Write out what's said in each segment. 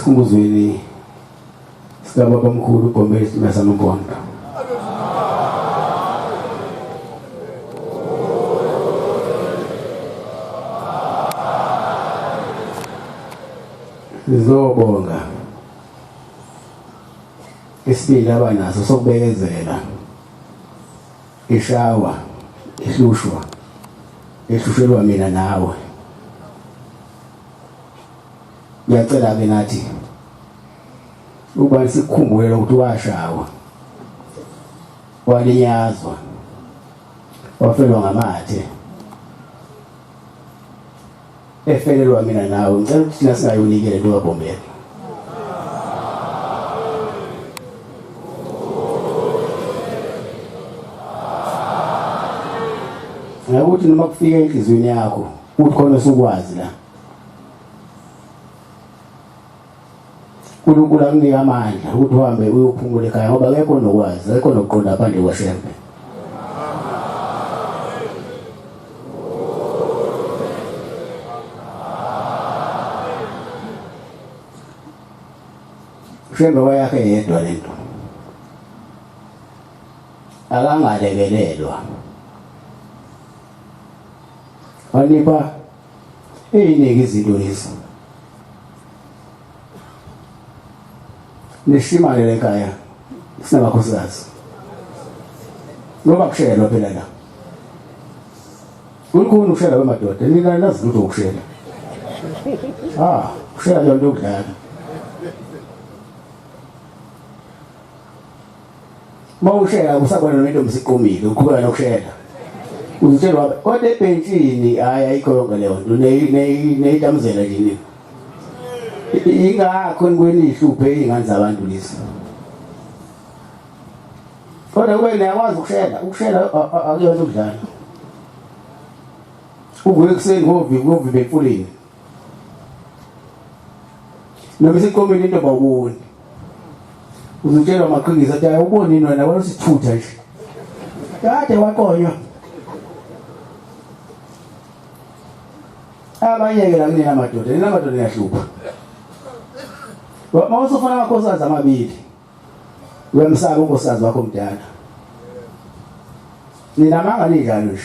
esikhumbuzweni sikababamkhulu uBhombela isitimela samampondo. Sizobonga isibili abanaso sokubekezela ishawa ihlushwa ehlushelwa mina nawe. Ngiyacela ke nathi ukuba sikukhumbule ukuthi washawa, walinyazwa, wafelwa ngamathe, efelelwa mina nawe. Ngicela ukuthi thina singayonikele into kaBhombela. Ngakuthi noma kufika enhliziyweni yakho uthi khona usukwazi la, uNkulunkulu akunika amandla ukuthi uhambe uyophumula ekhaya, ngoba akekho nokwazi, akekho nokuqonda phandle kwaShembe. Shembe wayakhe yedwa lento, akangalekelelwa, wanipha eyiningi izinto lezi. Nishimane lekhaya sinamakhosikazi, ngoba kushelwa phela la kulikhuni ukushela kwemadoda. Nina nazi lutho ukushela, ah, kushela leyo nto yokudlala. Uma ushela usabona noma intombi isiqomile, uqhubeka nokushela uzitshelwa, kodwa ebhentshini hhayi, ayikho yonke leyo nto neyitamuzela nje nina. Ingakho nikweni ihluphe iy'ngane zabantu lezi, kodwa kube niyakwazi ukushela. Ukushela akuyona ukudlala. Uvuke ekuseni ngovivi, ngovivi emfuleni noma isiqomile into bawuboni, uzotshelwa amaqiniso athi awuboni yini wena, wena usithutha nje kade waqonywa. Abanye-ke la kunina madoda, nina madoda niyahlupha. Uma usufuna amakhosikazi amabili, uyamsaba unkosikazi wakho omdala. Nina manga ninjalo nje.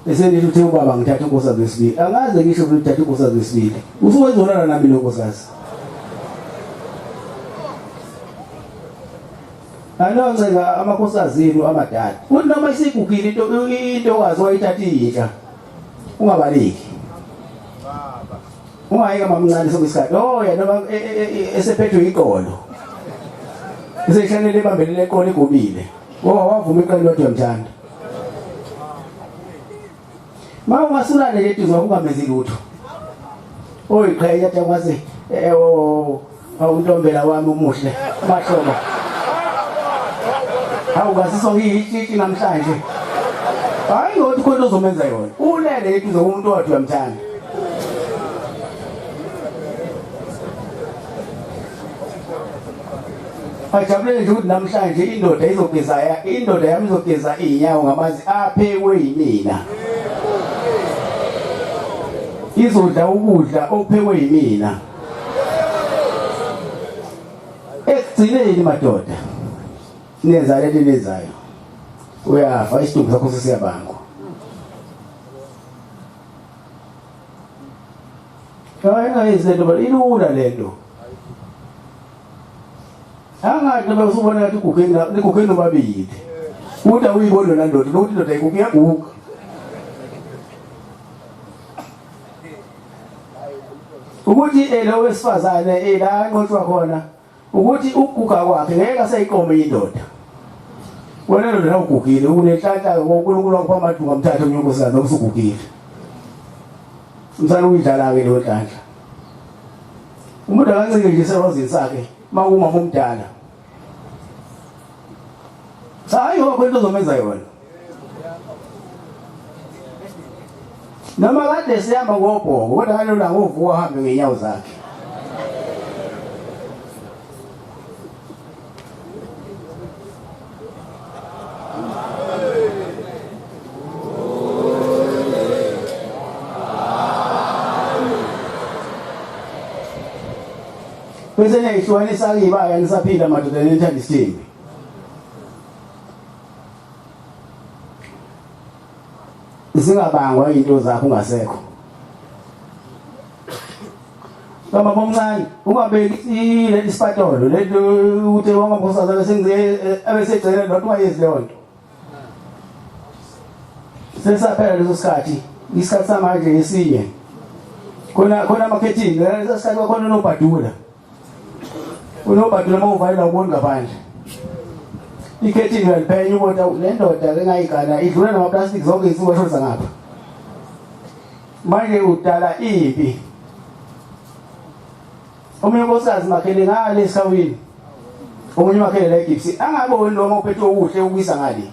Bese nisho ukuthi ubaba ngithatha unkosikazi wesibili, angaze ngisho ukuthi uthatha unkosikazi wesibili, usuwezolala nami lo nkosikazi. Anoncenga amakhosikazi enu amadala, uthi noma isigugile into intokazi wayithatha iyintsha, ungabaleki, ungayeka mamncane sonke isikhathi. Oh ya, noma esephethwe iqolo, eseshanele ebambelele eqolo igobile, ngoba wavuma iqolo lodwa uyamthanda. Ma ungasulane leti uzwa ungamezi lutho, oyiqhenya athi akwazi awuntombela wami umuhle mahlobo, hawu ngasiso ngiyitshitshi namhlanje. Hayi, ngokuthi khona ozomenza yona, ulele yethu umuntu wathi uyamthanda. Ajabulele nje ukuthi namhlanje indoda izogeza, indoda yami izogeza iy'nyawo ngamanzi aphekwe yimina, izodla ukudla okuphekwe yimina. Ekugcineni madoda, nenza lento eniyenzayo, uyafa, isidumbu sakho sesiyabangwa. Hayi, ngayenzi lento, ilula lento. Angathi noma usubona ngathi uguge, niguge nobabili, ukuthi awuyiboni yona ndoda nokuthi indoda iguge, iyaguga. Ukuthi lo wesifazane la anqotshwa khona ukuthi ukuguga kwakhe ngeke aseyiqome indoda. Wena ndoda ugugile, unenhlanhla ngoNkulunkulu wakupha amadunga, amthathe omunye unkosikazi noma usugugile. Umsana uyidlala-ke leyo nhlanhla. Umuntu akancike nje eserozini sakhe uma kumama omdala. Hayi, yokho into ozomenza yona. Noma kade sihamba ngobhongo, kodwa ngalelo langa uvuka ahambe ngey'nyawo zakhe. Bese niyayihlukanisa kuyibaya nisaphila madoda nithanda isithembu. Zingabangwa into zakho ungasekho. Baba bomncane ungabeki leli sipatolo lento ukuthi wonke umkhosazana sengize abesegcela lento ungayenzi leyo nto. Sesaphela leso sikhathi isikhathi samanje esinye. Khona khona amakhethini leso sikhathi kwakhona unobhadula. Unobhadula uma uvalela uboni ngaphandle. Ikhethini uyaliphenya ubona le ndoda ke ngayigana idlula nama-plastic zonke izinsuku ashonisa ngapha. Manje udala impi. Omunye unkosikazi makhele ngale esihawini. Omunye umakhele la eGipsy angaboni lo uphethe okuhle ukuyisa ngale.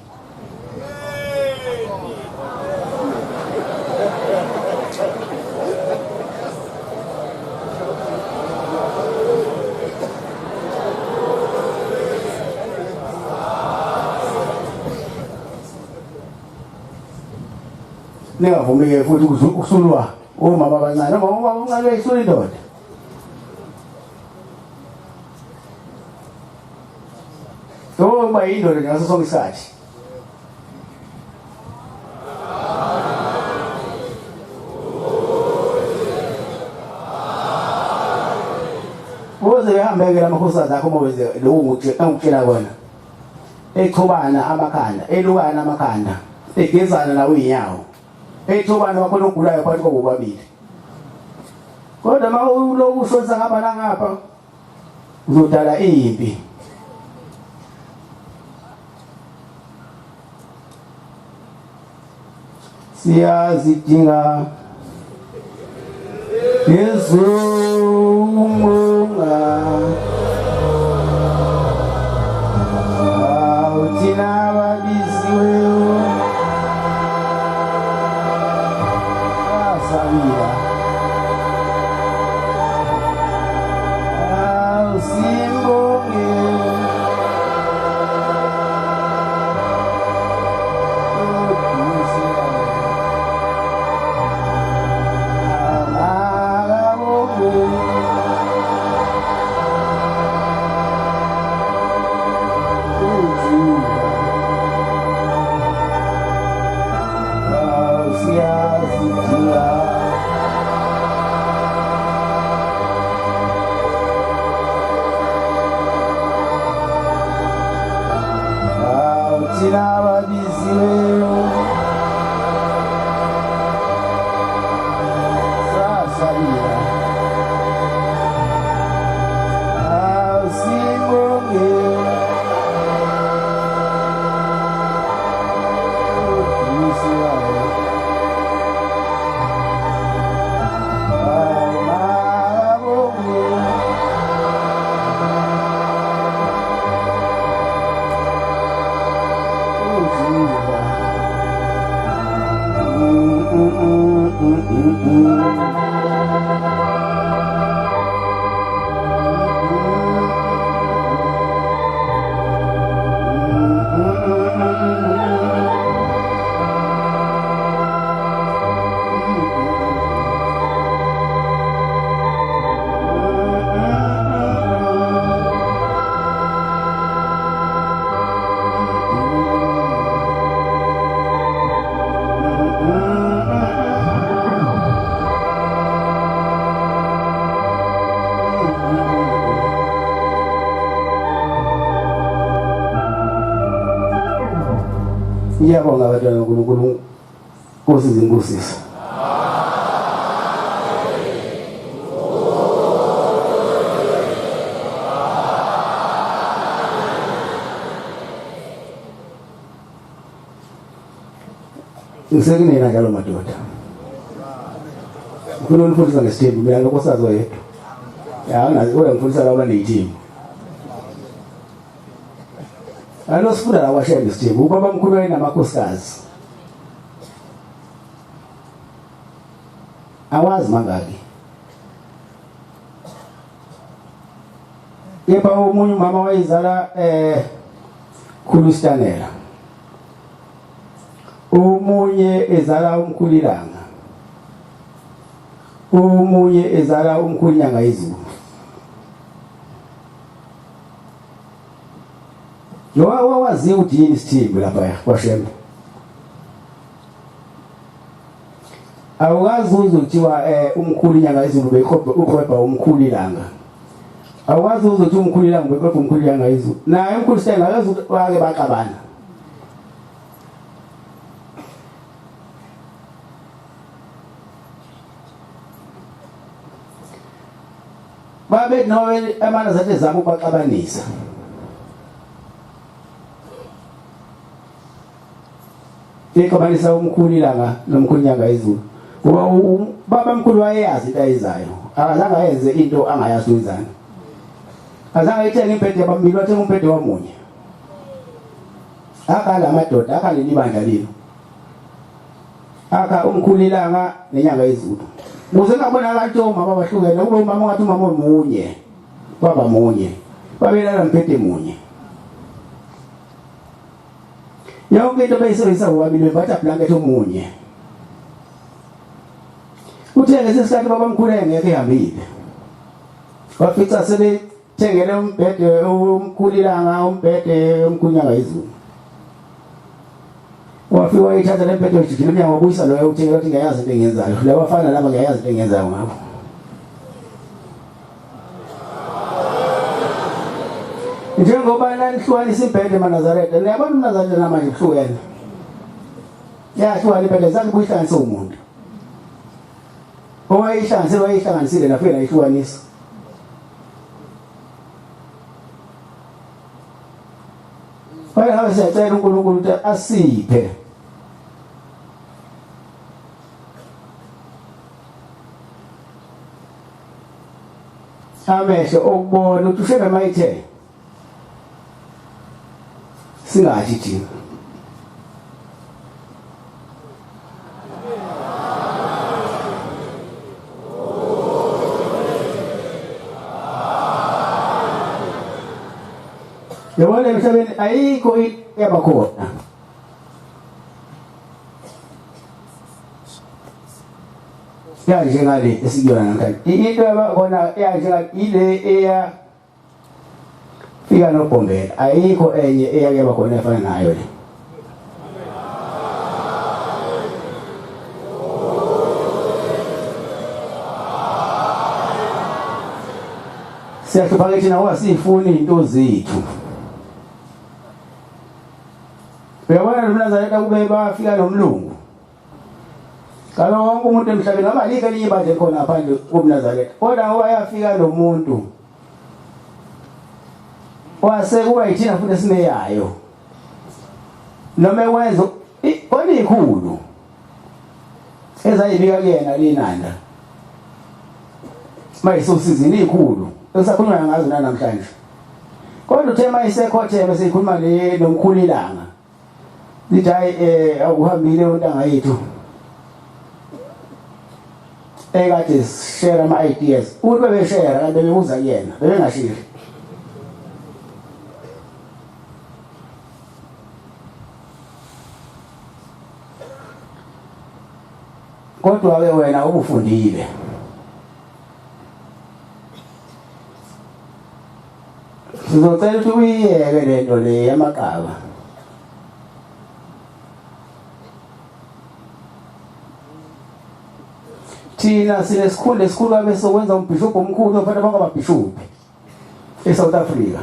Ningavumi-ke futhi ukusulwa omama abancane. Omama abancane bayisula indoda. Uba yindoda nje ngaso sonke isikhathi. Uze behambeke lamakhosikazi akho uma wenze lokhu engikutshela kona. Echubana amakhanda, elukana amakhanda, egezana nawo inyawo. Ethubana wakhona ogulayo phakathi kwabo bobabili. Kodwa uma ulokhu ushonisa ngapha nangapha uzodala impi. Siyazidinga Yezumunga Awu thina ababiziweyo Asabila Awu simbonge Thina ababiziweyo sasabila awusibonge udusiwayo awumakabonge ujuda mm, mm, mm, mm, mm. Ngiyabonga abantwana uNkulunkulu Nkosi zimbusise. Ngisekunina njalo madoda. Ngifuna unifundisa ngesithembu mina nonkosikazi oyedwa. Ya angazi kodwa ngifundisa laba abaneyithimbu. Alo sifunda la kwaShembe isithembu. Ubaba mkhulu wayenamakhosikazi. Awazi mangaki. Kepha omunye umama wayezala khulu Stanela. Omunye ezala umkhulu ilanga. Omunye ezala umkhulu inyanga izulu. Ngoba waziwa ukuthi yini isithembu lapha kwaShembe. Awukazi uzwe kuthiwa umkhulu inyanga izulu bekhobhe ukhobha umkhulu ilanga. Awukazi uzwe kuthiwa umkhulu ilanga bekhobha umkhulu ilanga izulu. Naye umkhulu Shenga akazi wake baxabana. Babe nowe amanazaretha ezama ukubaxabanisa. Ixabanisa umkhulu ilanga nomkhulu inyanga izulu. Ngoba ubaba mkhulu wayeyazi into ayenzayo. Akazange ayenze into angayazi wenzani. Azange ayithenge imbhede yababili wathenga umbhede wamunye. Akha la madoda akha leli bandla lelo. Akha umkhulu ilanga nenyanga izulu. Kuze ngabonakala ukuthi omama bahlukene kube umama ngathi umama omunye. Baba munye. Babelala mbhede munye. Yonke into beyisebenzisa bobabili bembatha blanket omunye. Uthe ngesikhathi babamkhulu engekho ehambile. Wafica sebethengele umbhede omkhulu ilanga umbhede omkhulu inyanga izulu. Wafika wayithatha le mbhede wajijima emnyango wabuyisa loyo uthengela ukuthi ngiyayazi into engiyenzayo. Laba bafana laba ngiyayazi into engiyenzayo ngabo. Njengoba nanihlukanisa imbhede emaNazaretha, niyabona umNazaretha namanje kuhlukene. Yahlukana imbhede zange kuyihlanganise umuntu. Owayihlanganisile wayihlanganisile nafike nayihlukanisa. Fanele siyacela uNkulunkulu ukuthi asiphe amehlo okubona ukuthi ushebe mayithe singathi thina Yabona emhlabeni ayikho yabakhona. Yanjengale esikuyona namhlanje. Into yabakhona yanjenga ile eya fika nobhombela. Ayikho enye eyake yabakhona efana nayo le. Siyahlupha ke thina ngoba sifuni into zethu. Uyabona lo Mnazaretha kube bafika nomlungu. Kalo wonke umuntu emhlabeni noma alikho elinye ibandla elikhona ngaphandle komNazaretha. Kodwa ngoba yafika lo muntu wase kuba yithina futhi esineyayo. Noma ekwenza kona ikhulu ezayibika kuyena linanda. Mayisosizini ikhulu esakhulunywa ngazo namhlanje. Kodwa uthe mayisekhotheme seyikhuluma le nomkhulu ilanga. Lithi hayi akuhambile ontanga yethu. Ekade share ama ideas. Uthi bebeshare kanti bebebuza kuyena, bebengashiri. Kodwa ke wena ubufundile. Sizocela ukuthi uyiyeke lento le yamaqaba. Thina sinesikhundla esikhulu kabe sokwenza umbhishobhi omkhulu ofanele bonke ababhishobhi eSouth Africa.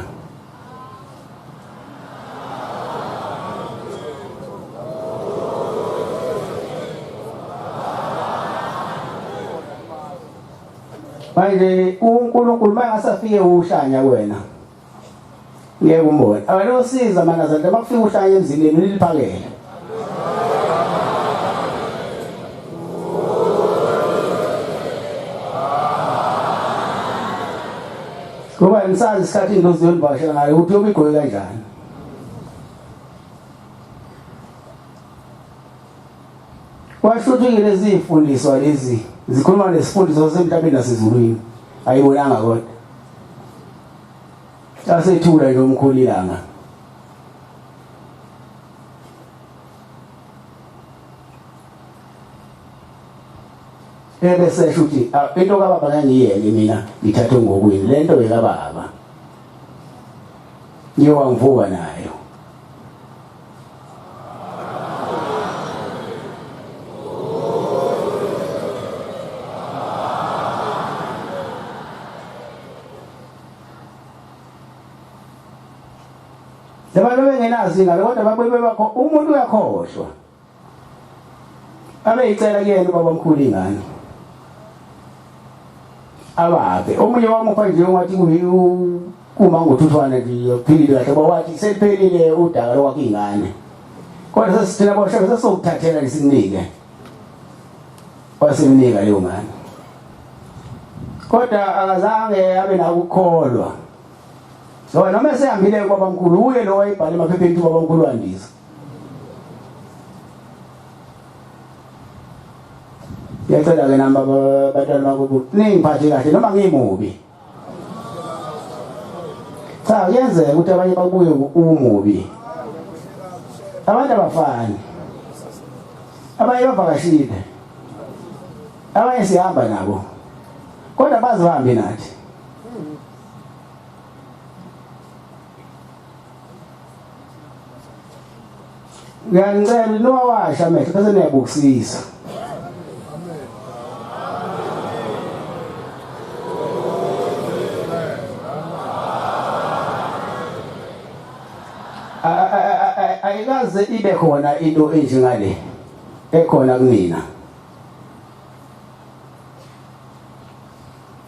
Manje uNkulunkulu mangasafike uhlanya kuwena ngeke umbone. Awena usiza manazana makufika uhlanya emzini niliphakele. Ngoba ngisazi isikhathi indozi yonivakashela ngayo ukuthi yobe igqoke kanjani. Washo ukuthi lezi zifundiswa lezi zikhuluma nesifundiso sasemhlabeni nasezulwini. Ayibonanga kodwa. Asethula nje umkhulu ilanga. Ebese esho ukuthi into kababa ngangiyeke mina ngithathe ngokwini lento yekababa. Ngiyowangivuka nayo. Labantu bengenazo ingane kodwa babuye bebakho umuntu uyakhohlwa. Abeyicela kuyena ubaba omkhulu ingane. Ababe omunye wamupha nje ungathi kuma ngothuthwane nje uphilile kahle ngoba wathi seliphelile udaka lokwakhe ingane. Kodwa sesithina boshaka sesokuthathela ngisinike. Wasemnika leyo ngane. Kodwa akazange abe nakukholwa. Ngoba noma esehambile kubabamkhulu uye lo wayebhala emaphepheni ukuthi ubabamkhulu wandisa. Ngiyacela ke nami baba bantwana bakho ningiphathe kahle noma ngimubi. Cha kuyenzeka ukuthi abanye bakuye umubi. Abantu abafani. Abanye bavakashile. Abanye sihamba nabo. Kodwa bazi bahambe nathi. Ngiyanicela niwawasha amehlo bese niyabukisisa. Ayikaze ibe khona into enjengale ekhona kunina.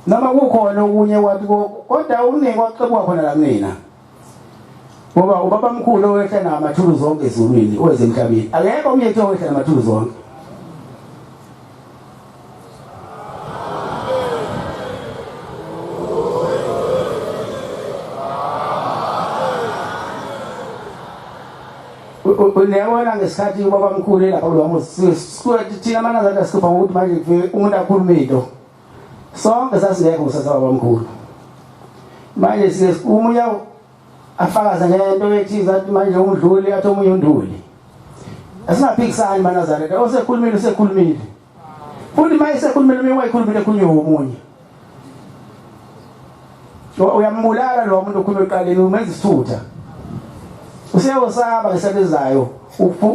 Noma kukhona okunye kwathi kodwa okuningi kwaxebuka khona la kunina. Ngoba ubaba mkhulu owehla namathulu zonke ezulwini oweze emhlabeni. Akekho omunye ethi owehla namathulu zonke. Uyabona ngesikhathi ubaba mkhulu elapha kulowa muzi thina amanazatha sikhupha ngokuthi manje kufike umuntu akhulume into. Sonke sasingekho kusasa babamkhulu. Manje sike umunye afakaze ngento ethize athi manje umdluli athi omunye unduli. Asingaphikisani maNazaretha osekhulumile usekhulumile. Futhi uma esekhulumile uma wayikhulumile ekhulunywe omunye. Uyambulala lo muntu okhuluma eqaleni umenza isithutha. Useyosaba ngesebezayo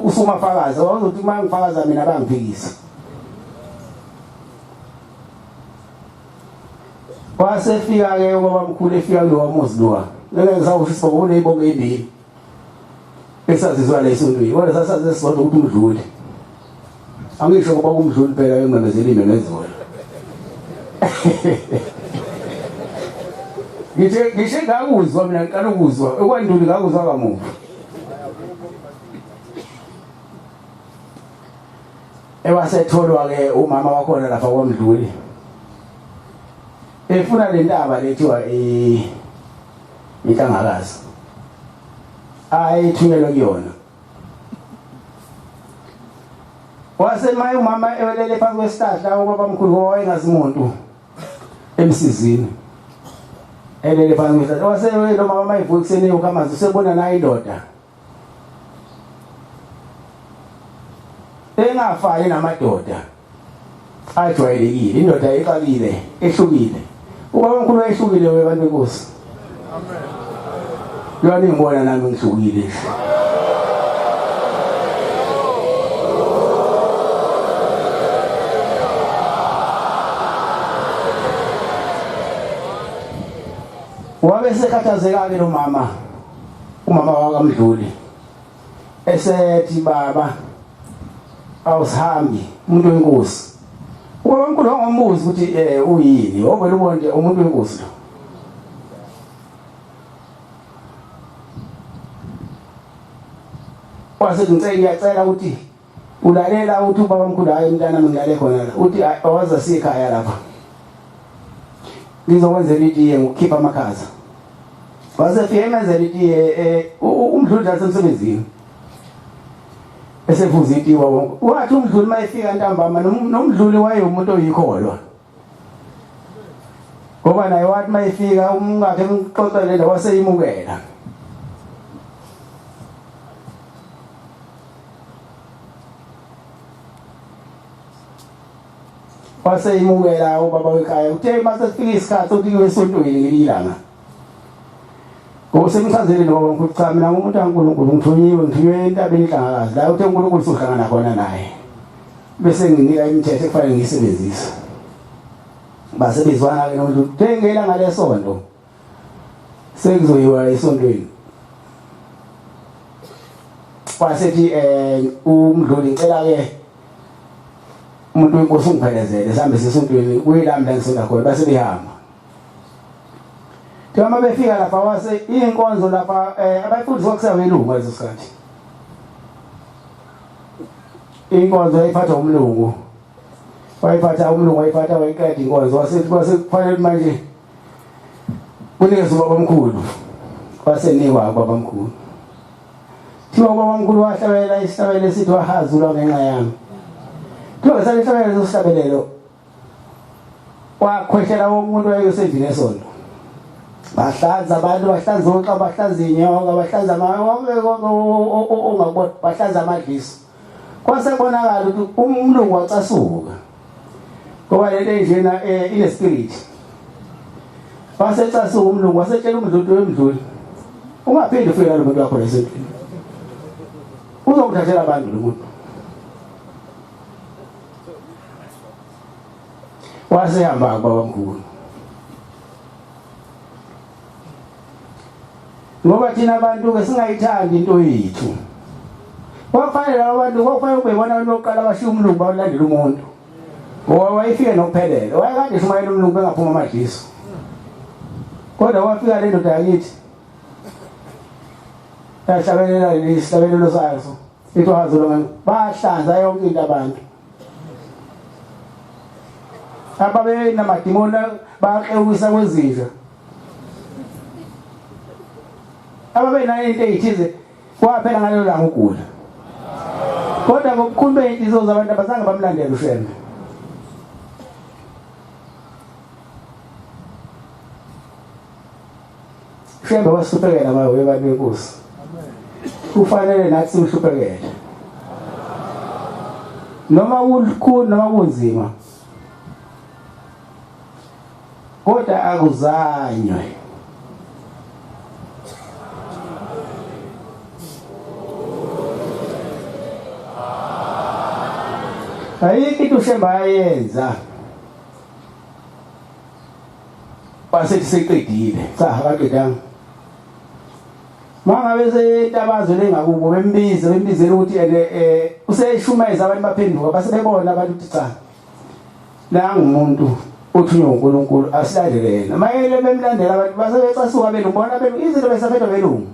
usuma fakaza wazothi uma ngifakaza mina bangiphikisa. Wasefika-ke ubabamkhulu efika kulowa muzi lowa. Ngeke ngisawusho isibongo kuneyibongo ezimbili. Esazizwa la esontweni. Kodwa sasazi esisodwa ukuthi umdluli. Angisho ngoba umdluli phela engimemezela imemezelo. Ngithe ngisho ngakuzwa mina ngiqala ukuzwa okwanduli ngakuzwa kamuva. Ewasetholwa ke umama wakhona lapha kwaMdluli. Efuna le ntaba lethiwa eh inhlangakazi. Ayithunyelwe kuyona. Wase maye umama ewelele phansi kwesihlahla ubaba mkhulu wayengazi muntu emsizini. Elele phansi kwesihlahla. Wase lo mama mayivuka ekuseni ukhamazi usebona naye indoda. Engafani namadoda ajwayelekile indoda exakile ehlukile ubaba omkhulu wayehlukile webantu benkosi amen lona ngibona nami ngihlukile wabe sekhathazeka-ke lo mama umama wakamdluli esethi baba awusihambi umuntu wenkosi ubaba omkhulu wangombuza ukuthi eh uyini wovela ubona nje umuntu wenkosi lo wase ngicela ngiyacela ukuthi ulalela uthi ubaba omkhulu hayi mntana ngilale khona la uthi awaza sikhaya lapha ngizokwenzela itiye ngokukhipha amakhaza wase fike emenzela itiye eh, umdluli asemsebenzini esevuza itiwa wonke wathi umdluli mayefika ntambama nomdluli wayewumuntu oyikholwa ngoba naye wathi mayefika umkakhe emxoxele le waseyimukela waseyimukela ubaba wekhaya uthe uma sekufika isikhathi sokuthi kuyiwe esontweni ngelinye ilanga ngoba semchazele nobaba mkhulu cha mina ngumuntu kaNkulunkulu ngithunyiwe ngithunywe entabeni ihlangakazi la uthe uNkulunkulu sohlangana khona naye bese nginika imithetho ekufanele ngiyisebenzise base bezwana-ke nomuntu uthe ngelanga lesonto sekuzoyiwa esontweni. Wasethi umdluli ngicela ke umuntu wenkosi ungiphelezele sihambe sisontweni kuyilami la ngisonda khona base behamba. Njengoba befika lapha wase inkonzo lapha abayifundiswa kusawelungu ngaleso sikhathi. Inkonzo yayiphathwa umlungu. Wayiphatha umlungu wayiphatha wayiqeda inkonzo wasethi kwase kufanele manje kunikezwe ubabamkhulu. Wasenikwa ubabamkhulu. Thiwa ubabamkhulu wahlabela isihlabelo esithi wahazulwa ngenxa yami. Thiwa ngesahlabela leso sihlabelelo wakhwehlela wonke umuntu wayesendlini esonto. Bahlanza abantu, bahlanza uxa, bahlanza inyoka, bahlanza wonke konke ongakubona, bahlanza amadliso. Kwase kubonakala ukuthi umlungu wacasuka. Ngoba lento enjena ine spirit. Wasecasuka umlungu wasetshela umdluli wemdluli. Ungaphinde ufike nalo muntu wakho lesontweni. Uzokuthathela abantu lo muntu. Wasehamba babamkhulu. Ngoba thina abantu ke singayithandi into yethu. Kwakufanele labo bantu kwakufanele kube ibona abantu bokuqala abashiya umlungu balandela umuntu. Ngoba wayefike nokuphelele. Wayekade eshumayela umlungu bengaphuma amadliso. Kodwa wafika le ndoda yakithi. Yahlabelela lesihlabelelo sayo. Ithi wazulu bahlanza yonke into abantu. Ababenamadimoni baxewisa kwezinja. Ababenayo into eyithize kwaphela ngalelo langa ugula. Kodwa ngokukhulu beyinhliziyo zabantu abazange bamlandele uShembe. Shembe wasihluphekela ngayo abantu benkosi. Kufanele nathi simhluphekele. Noma kukhulu noma kunzima. Kodwa akuzanywe. Ayikho into uShembe ayenza. Wasethi seqedile. Cha akaqedanga. Mangabe setabazwe lengakubo bembize bembizela ukuthi ene useshumayeza abantu baphenduka base bebona abantu ukuthi cha nangu umuntu othunywe uNkulunkulu asilandele yena. Mayele bemlandela abantu base becasuka belungu bona belungu izinto besafetha belungu.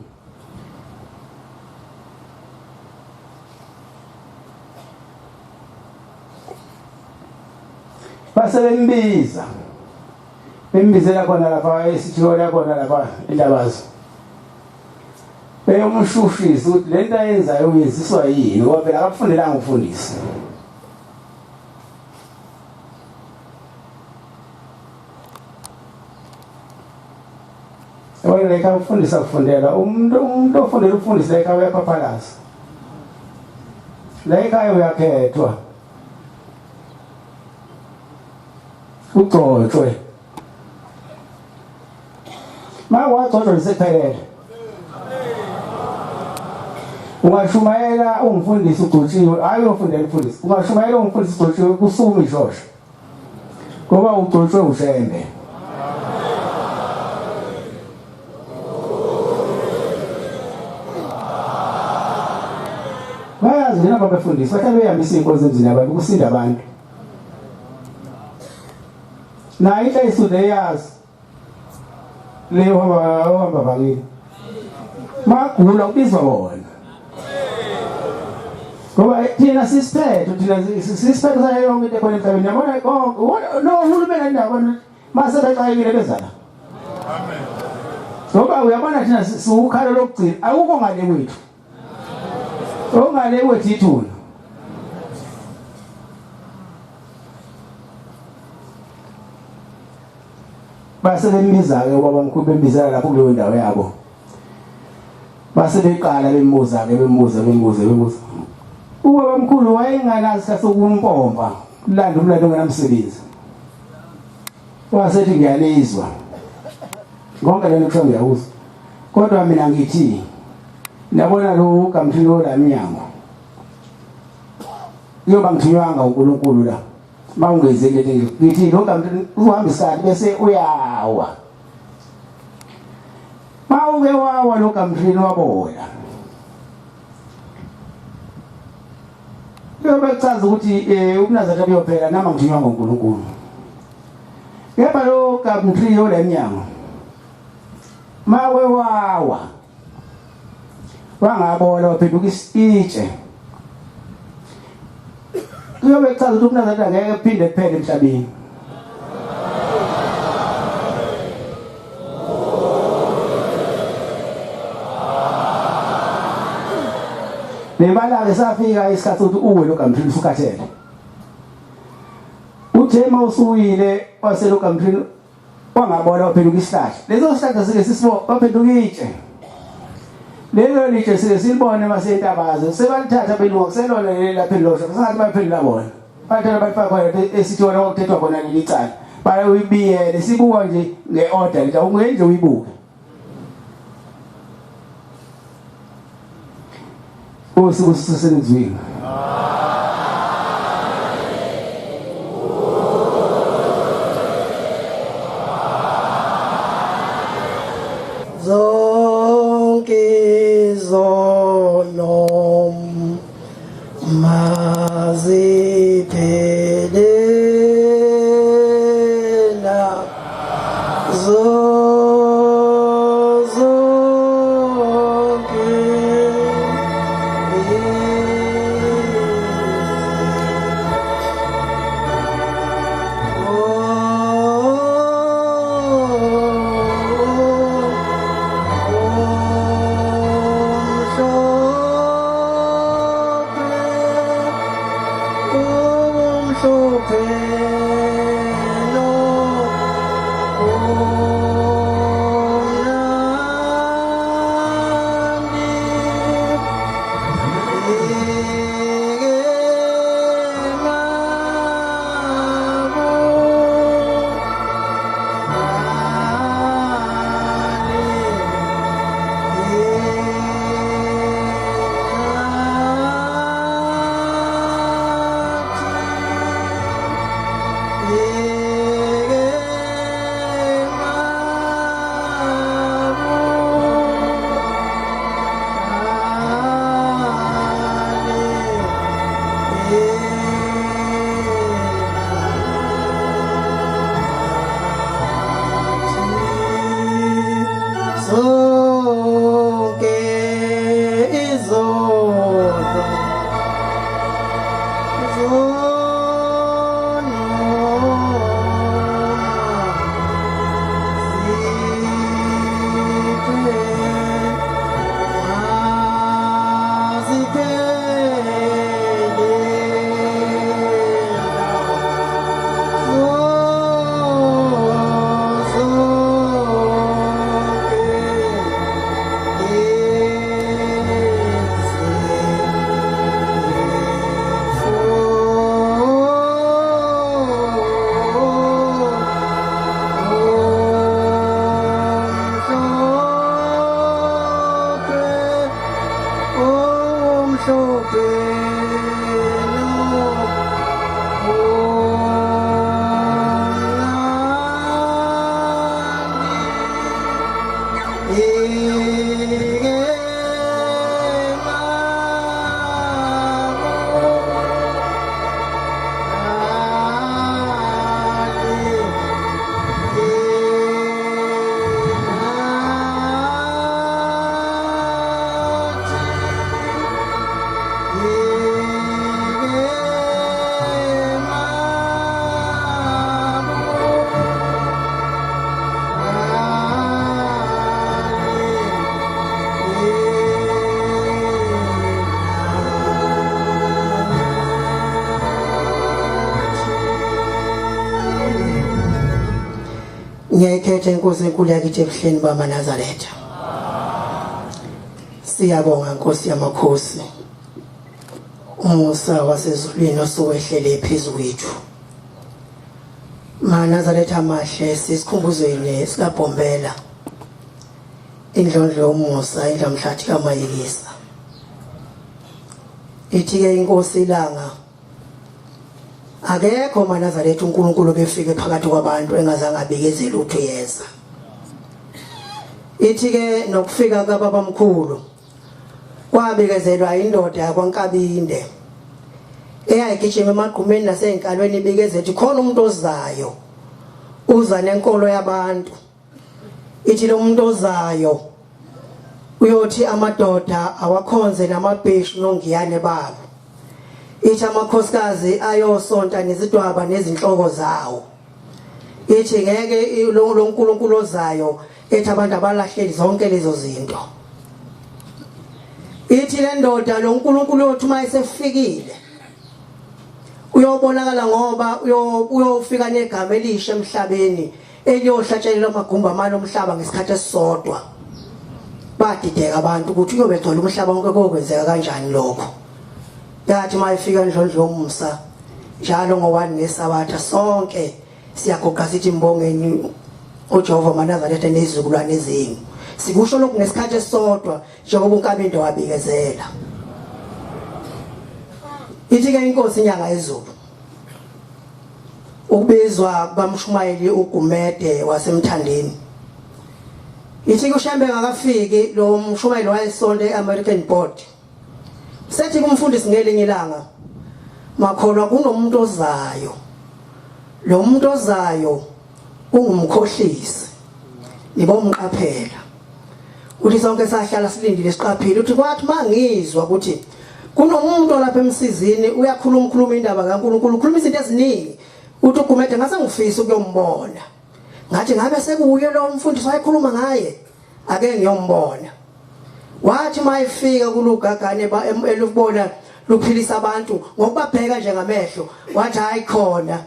Base bembiza. Bembizela khona lapha esithola khona lapha eNdabazo. Beyomshushisa ukuthi lento ayenzayo uyenziswa yini ngoba phela akakufundelanga ukufundisa. Yabona la ekhaya ukufundisa kufundela umuntu ofundela ukufundisa la ekhaya uyaphaphalaza. La ekhaya uyakhethwa. Ugcotshwe. Ma wagcotshwa lisekuphelele. Ungashumayela ungumfundisi ugcotshiwe, hayi uyofundela ukufundisa. Ungashumayela ungumfundisi ugcotshiwe kusuma ishosha. Ngoba ugcotshwe uShembe. Bayazi njengoba befundisa bahlale beyamisa iy'nkonzo emzini yabantu kusinda abantu. Nayo into ayisude yazi. Leyo hamba hamba vangile. Magula ubizwa bona. Ngoba thina sisiphetho thina sisiphetho sayo yonke into ekhona emhlabeni. Yabona konke no uhulumeni andaba mase bexakekile beza la. Amen. Ngoba uyabona thina siwukhalo lokugcina akukho ngale kwethu. Ongale kwethu ithuna. Base bembiza-ke ubabamkhulu bembizela lapho kuleyo ndawo yabo. Base beqala bembuza-ke bembuza bembuza bembuza. Ubabamkhulu wayenganazi isikhathi sokumpompa kulanda umlando ongenamsebenzi. Wasethi ngiyalizwa. Konke lento kusho ngiyakuzwa. Kodwa mina ngithi niyabona lo kamthini la mnyango. Kuyoba ngithunywanga uNkulunkulu la. Mawungenzeli lento ngithi lo kamthini uzohamba isikhathi bese uyawa. Mawuke wawa lo kamthini wabola. Kuyobe kuchaza ukuthi eh ubuNazaretha buyophela nama ngithunywa ngoNkulunkulu. Kepha lo kamthiyo lemnyango mawe wawa wangabola waphenduka isitshe kuyobe kuchaza ukuthi ubuNazaretha ngeke kuphinde kuphele emhlabeni. Nebala-ke safika isikhathi sokuthi uwe lo gamthini usukhathele. Uthe uma usuwile wase lo gamthini wangabola waphenduka isihlahla. Leso sihlahla sike sisibo waphenduka itshe. Lelo litshe sike silibone masentabazwe sebalithatha belunga kuselona leli laphendula sengathi baphendula bona. Bathatha balifaka khona esithi wona kwakuthethwa khona leli cala. Bayuyibiyele sibuka nje nge-order nje awungenje uyibuke. Nkosi kusisenizwini. Zonke izono maziphelele zonke Zonke izono zono Ngiyayikhetha inkosi enkulu yakithi ebuhleni bamaNazaretha. Siyabonga Nkosi yamakhosi. Umusa wasezulwini osuwehlele phezu kwethu. MaNazaretha amahle sisikhumbuzweni sikaBhombela. Indlondlo yomusa indlamhlathi kaMayekisa. Ithi-ke inkosi ilanga akekho maNazaretha uNkulunkulu befike phakathi kwabantu engazange abikezele ukuthi uyeza. Ithi ke nokufika kababamkhulu kwabikezelwa indoda yakwaNkabinde. Eyayigijima emagqumeni nasey'nkalweni ibikeza ethi khona umuntu ozayo uza nenkolo yabantu. Ithi lo muntu ozayo uyothi amadoda awakhonze namabheshu nongiyane babo. Ithi amakhosikazi ayosonta nezidwaba nezinhloko zawo. Ithi ngeke lo uNkulunkulu ozayo ethi abantu abalahleli zonke lezo zinto. Ithi le ndoda lo uNkulunkulu uyothi uma esefikile uyobonakala ngoba uyofika negama elisha emhlabeni eliyohlatshelelwa amagumbi amane omhlaba ngesikhathi esisodwa. Badideka abantu ukuthi uyobe egcwele umhlaba wonke kokwenzeka kanjani lokho. Yathi uma ifika endlondlo yomsa njalo ngowani ngesabatha sonke siyaguqa sithi mbongeni uJehova maNazaretha nezizukulwane zenu. Sikusho lokhu ngesikhathi esisodwa njengoba uNkabinde wabikezela. Ithi ke inkosi inyanga yezulu ukubizwa kukamshumayeli uGumede waseMthandeni. Ithi kuShembe ngakafiki lo mshumayeli wayesonto eAmerican Board. Sethi kumfundisi ngelinye ilanga makholwa kunomuntu ozayo. Lo muntu ozayo ungumkhohlisi. Nibomqaphela. Uthi sonke sahlala silindile siqaphile uthi kwathi mangizwa ukuthi kunomuntu lapha emsizini uyakhuluma ukhuluma indaba kaNkuluNkulu ukhuluma izinto eziningi uthi uGumede ngase ngifisa ukuyombona ngathi ngabe sekuye lo mfundisi wayekhuluma ngaye ake ngiyombona wathi mayifika kulugagane elubona luphilisa abantu ngokubabheka nje ngamehlo wathi hayi khona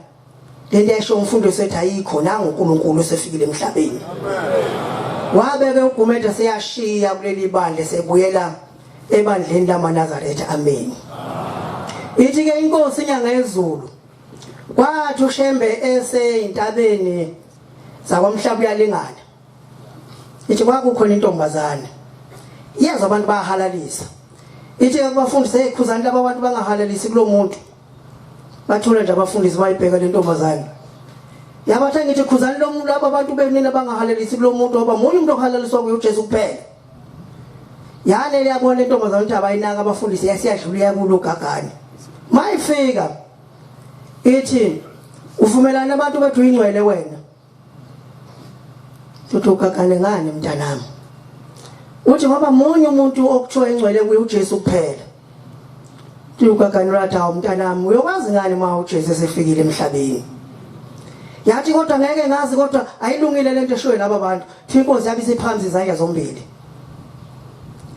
lento esho umfundisi ethi ayikho nangu uNkulunkulu osefikile emhlabeni wabe ke uGumede seyashiya kuleli bandla sebuyela ebandleni lamaNazaretha amen ithi ke inkosi inyanga yezulu kwathi uShembe eseyintabeni zakwamhlaba uyalingana ithi kwakukhona intombazane iyezwa abantu bayahalalisa ithi ke kubafundisi hey khuzani laba bantu bangahalalisi kulomuntu bathule nje abafundisi bayibheka le ntombazane yabathe ngithi khuzani lo muntu laba bantu benina bangahalelisi kulo muntu ngoba munye umuntu ohalaliswa kuye uJesu kuphela yane liyabona intombazane ukuthi abayinaka abafundisi yasiyadlula iyakulo gagane mayifika ithi uvumelana abantu bethu uyingcwele wena Uthi ugagane ngani mntanami? Uthi ngoba munye umuntu okuthiwa ingcwele kuye uJesu kuphela. Uthi ugagane wathi hawu mntanami uyokwazi ngani uma uJesu esefikile emhlabeni? Yathi kodwa ngeke ngazi kodwa ayilungile lento eshoyo laba bantu. Thi inkosi yabe isiphansi izandla zombili.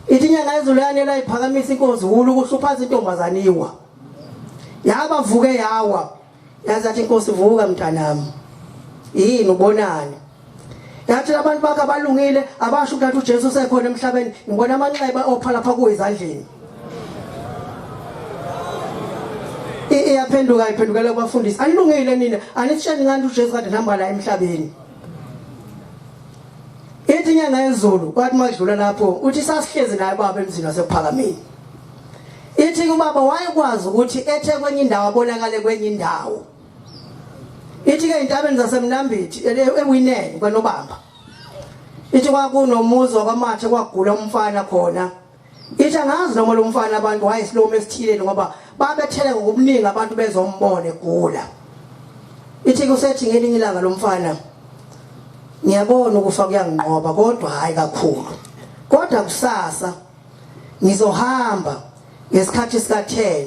Ithi inyanga yezulu yanela iphakamisa inkosi hulu kuhlupha intombazane iwa. Yaba vuke yawa. Yazi athi inkosi vuka mntanami. Yini ubonani? Yathi abantu bakhe abalungile abasho ukuthi uJesu usekhona emhlabeni ngibona amanxeba opha lapha kuwe ezandleni. Iyaphenduka iphendukela kubafundisi. Anilungile nina, anisitsheni ngani uJesu kade nihamba la emhlabeni. Ithi inyanga yezulu kwathi madlula lapho uthi sasihlezi naye baba emzini wasekuphakameni. Ithi ubaba wayekwazi ukuthi ethe kwenye indawo abonakale kwenye indawo. Ithi ke intabeni zaseMnambithi eWinene kwaNobamba. Ithi kwakunomuzi wakwaMathe kwagula umfana khona. Ithi angazi noma lo mfana abantu wayesilomo esithile ngoba babethele ngokubuningi abantu bezombona egula. Ithi kusethi ngelinye ilanga lo mfana ngiyabona ukufa kuyanginqoba kodwa hayi kakhulu. Kodwa kusasa ngizohamba ngesikhathi sika-10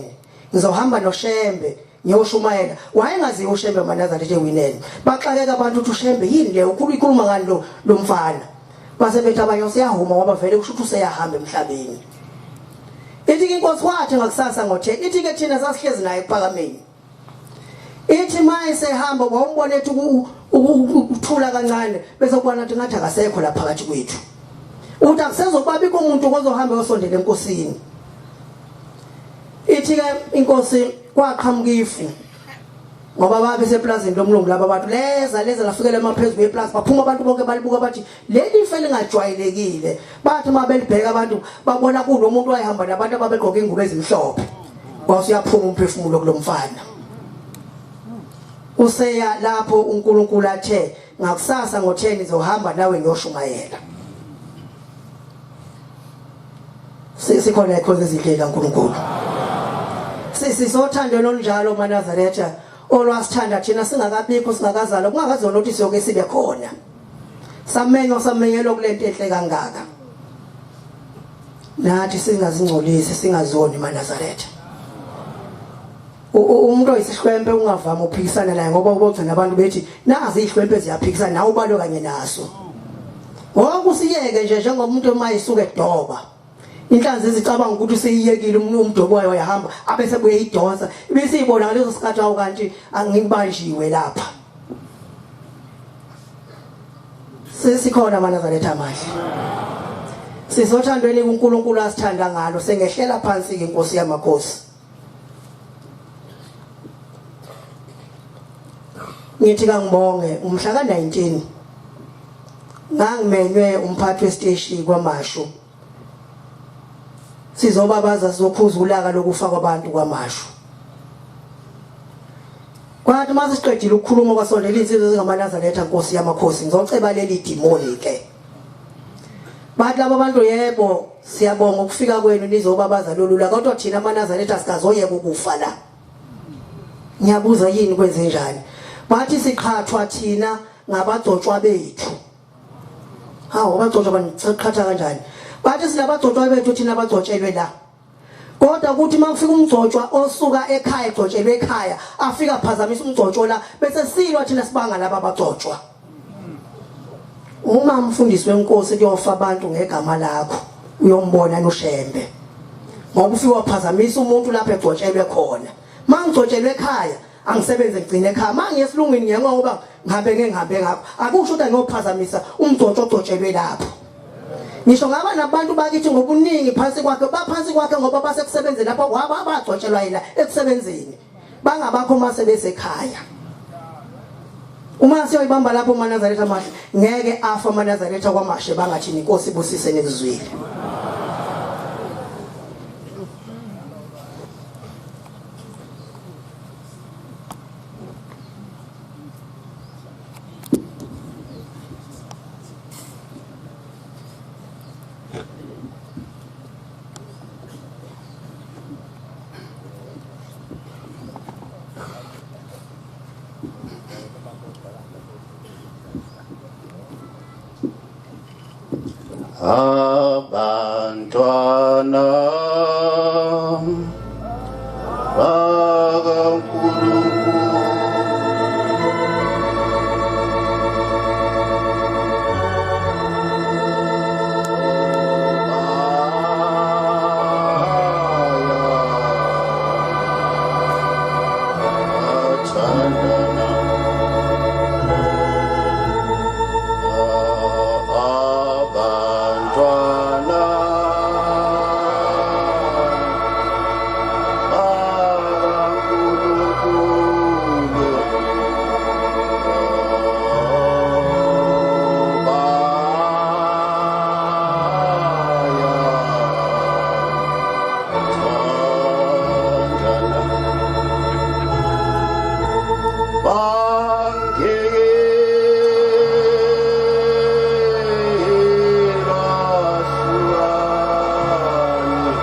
ngizohamba noShembe ngiyoshumayela wayengaziwa uShembe amaNazaretha ewinene baxakeka abantu ukuthi uShembe yini le ukhulu ikhuluma ngani lo lo mfana base bethi abanye useyahuma ngoba vele kusho ukuthi useyahamba emhlabeni ithi ke inkosi wathi ngakusasa ngo-10 ithi ke thina sasihlezi naye ekuphakameni ithi maye sehamba wawumbona ethi ukuthula kancane bese kubona ukuthi ngathi akasekho la phakathi kwethu uthi akusezobabikho umuntu ozohamba osondela enkosini ithi ke inkosi kwaqhamuka ifu ngoba babe seplazini lomlungu laba bantu leza leza lafikela emaphezulu kweplazi baphuma abantu bonke balibuka bathi leli ife lingajwayelekile bathi uma belibheka abantu babona kunomuntu wayehamba nabantu ababegqoka ingubo ezimhlophe wasuyaphuma umphefumulo kulomfana useya lapho uNkulunkulu athe ngakusasa ngo-10 ngizohamba nawe ngiyoshumayela sikhona ikhonza ezinhle kaNkulunkulu. Sisothandweni olunjalo maNazaretha olwasithanda thina singakabikho singakazalwa kungakazona ukuthi siyoke sibe khona. Samenywa samenyelwa kulento enhle kangaka. Nathi singazingcolisi singazoni maNazaretha. Umuntu oyisihlwempe ungavami ukuphikisana naye ngoba ubogcina abantu bethi nazi izihlwempe ziyaphikisana nawe ubalwe kanye naso. Wonke usiyeke nje njengomuntu uma esuke edoba. Inhlanzi izicabanga ukuthi useyiyekile umdobo wayo wayahamba abese buye idonsa ibisiyibona ngaleso sikhathi awu kanti angibanjiwe lapha. Sesikhona amaNazaretha amahle. Sisothandweni kuNkulunkulu asithanda ngalo sengehlela phansi ke Nkosi yamakhosi. Ngithi kangibonge umhla ka-19 ngangimenywe umphathi wesiteshi kwaMashu sizobabaza sizokhuza ulaka lokufa kwabantu kwaMashu. Kwathi uma sesiqedile ukukhuluma kwasondela insizwa ezingamaNazaretha Nkosi yamakhosi ngizoceba leli dimoni ke. Bathi laba bantu yebo siyabonga ukufika kwenu nizobabaza lolu la kodwa thina amaNazaretha sikazoyeka ukufa la. Ngiyabuza yini kwenze njani? Bathi siqhathwa thina ngabagcotshwa bethu. Hawu abagcotshwa baniqhatha kanjani? Bathi sinabagcotshwa bethu thina abagcotshelwe la. Kodwa kuthi uma kufika umgcotshwa osuka ekhaya egcotshelwe ekhaya afika phazamisa umgcotsho la bese silwa thina sibanga laba abagcotshwa. Uma umfundisi wenkosi kuyofa abantu ngegama lakho uyombona noShembe. Ngoba ufika waphazamisa umuntu lapho egcotshelwe khona. Mangigcotshelwe ekhaya angisebenze ngigcine ekhaya. Mangiye esilungwini ngiye ngoba ngihambe ngengihambe ngakho. Akusho ukuthi angiyophazamisa umgcotsho ogcotshelwe lapho. Ngisho ngaba nabantu bakithi ngobuningi phansi kwakhe baphansi kwakhe ngoba basekusebenzeni lapho waba abagcotshelwa yena ekusebenzeni. Bangabakho uma sebesekhaya. Uma siyoyibamba lapho amaNazaretha amahle ngeke afa amaNazaretha kwamashe bangathi inkosi ibusise nikuzwile. Abantwana bakaNkulunkulu bayathandana abantwana bakaNkulunkulu bayathandana Bangebahlukane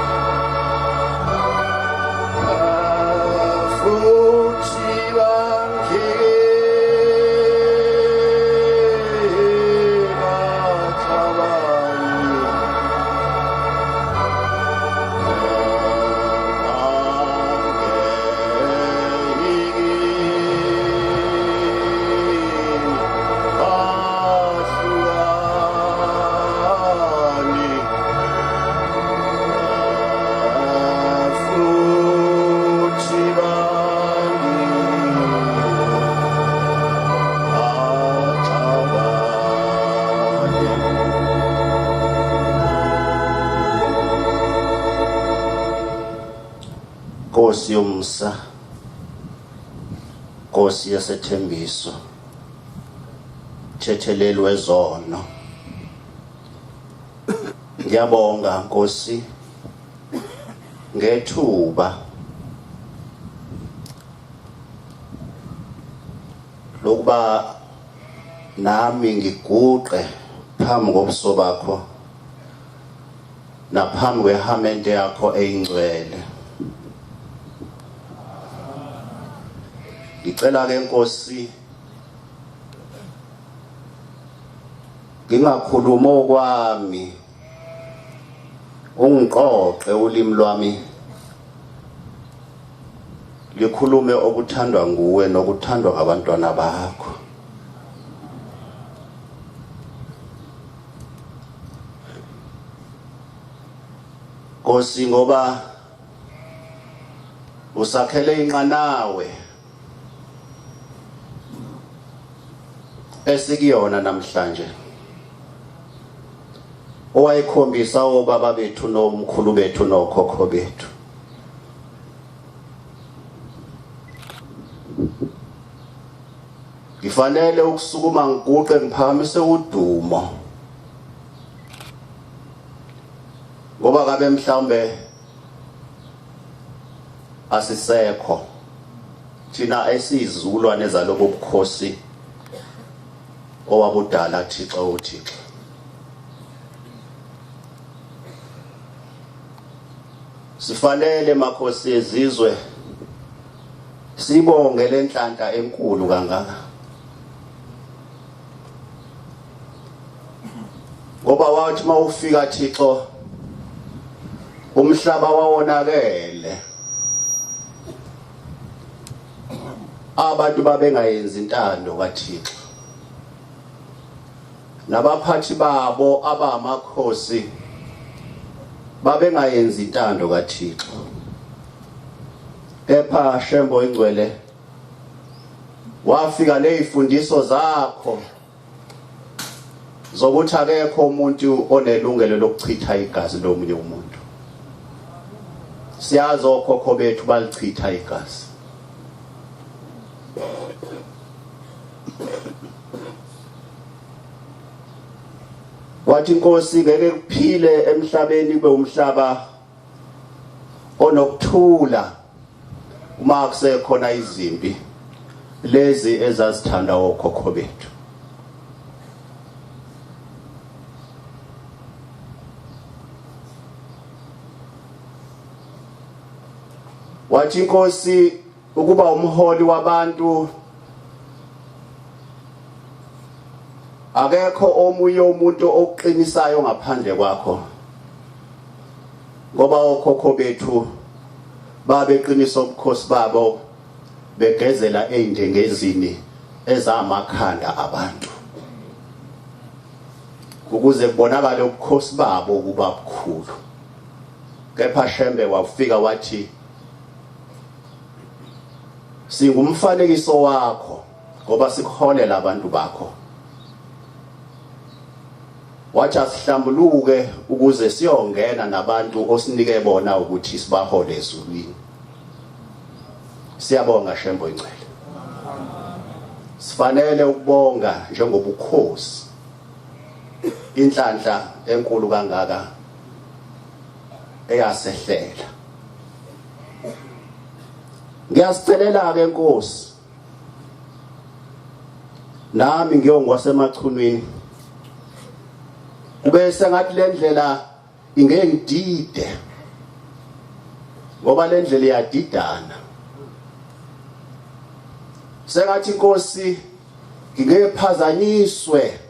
futhi bangebaxabane Nkosi yomsa, Nkosi yesethembiso, thethelelwe zono. Ngiyabonga Nkosi ngethuba lokuba nami ngiguqe phambi kobuso bakho naphambi kwehamente yakho eyingcwele. Ngicela ke Nkosi ngingakhuluma okwami ungiqoqe ulimi lwami likhulume okuthandwa nguwe nokuthandwa ngabantwana bakho. Nkosi ngoba usakhele inqanawe esikuyona namhlanje owayekhombisa obaba bethu nomkhulu bethu nokhokho bethu ngifanele ukusukuma ngiguqe ngiphakamise udumo ngoba kabe mhlawumbe asisekho thina esiyizizukulwane zalobo bukhosi owabudala Thixo uThixo sifanele makhosi ezizwe sibonge lenhlanhla enkulu kangaka ngoba wathi mawufika Thixo umhlaba wawonakele abantu babengayenzi intando kaThixo nabaphathi babo abamakhosi babengayenzi intando kaThixo kepha Shembo ingcwele wafika nezifundiso zakho zokuthi akekho umuntu onelungelo lokuchitha igazi lomunye umuntu siyazi okhokho bethu balichitha igazi wathi inkosi ngeke kuphile emhlabeni kube umhlaba onokuthula uma kusekhona izimpi lezi ezazithanda okhokho bethu wathi inkosi ukuba umholi wabantu akekho omunye umuntu okuqinisayo ngaphandle kwakho ngoba okhokho bethu babeqinisa ubukhosi babo begezela ey'ndengezini ezamakhanda abantu ukuze kubonakale ubukhosi babo ukuba bukhulu kepha Shembe wafika wathi singumfanekiso wakho ngoba sikuholela abantu bakho wathi asihlambuluke ukuze siyongena nabantu osinike bona ukuthi sibahole ezulwini siyabonga Shembo ingcwele sifanele ukubonga njengobukhosi inhlanhla enkulu kangaka eyasehlela Ngiyasicelela ke Nkosi. Nami ngiyongwasemachunwini. Kube sengathi le ndlela ingeke ngidide. Ngoba le ndlela iyadidana. Sengathi Nkosi ngingeke phazanyiswe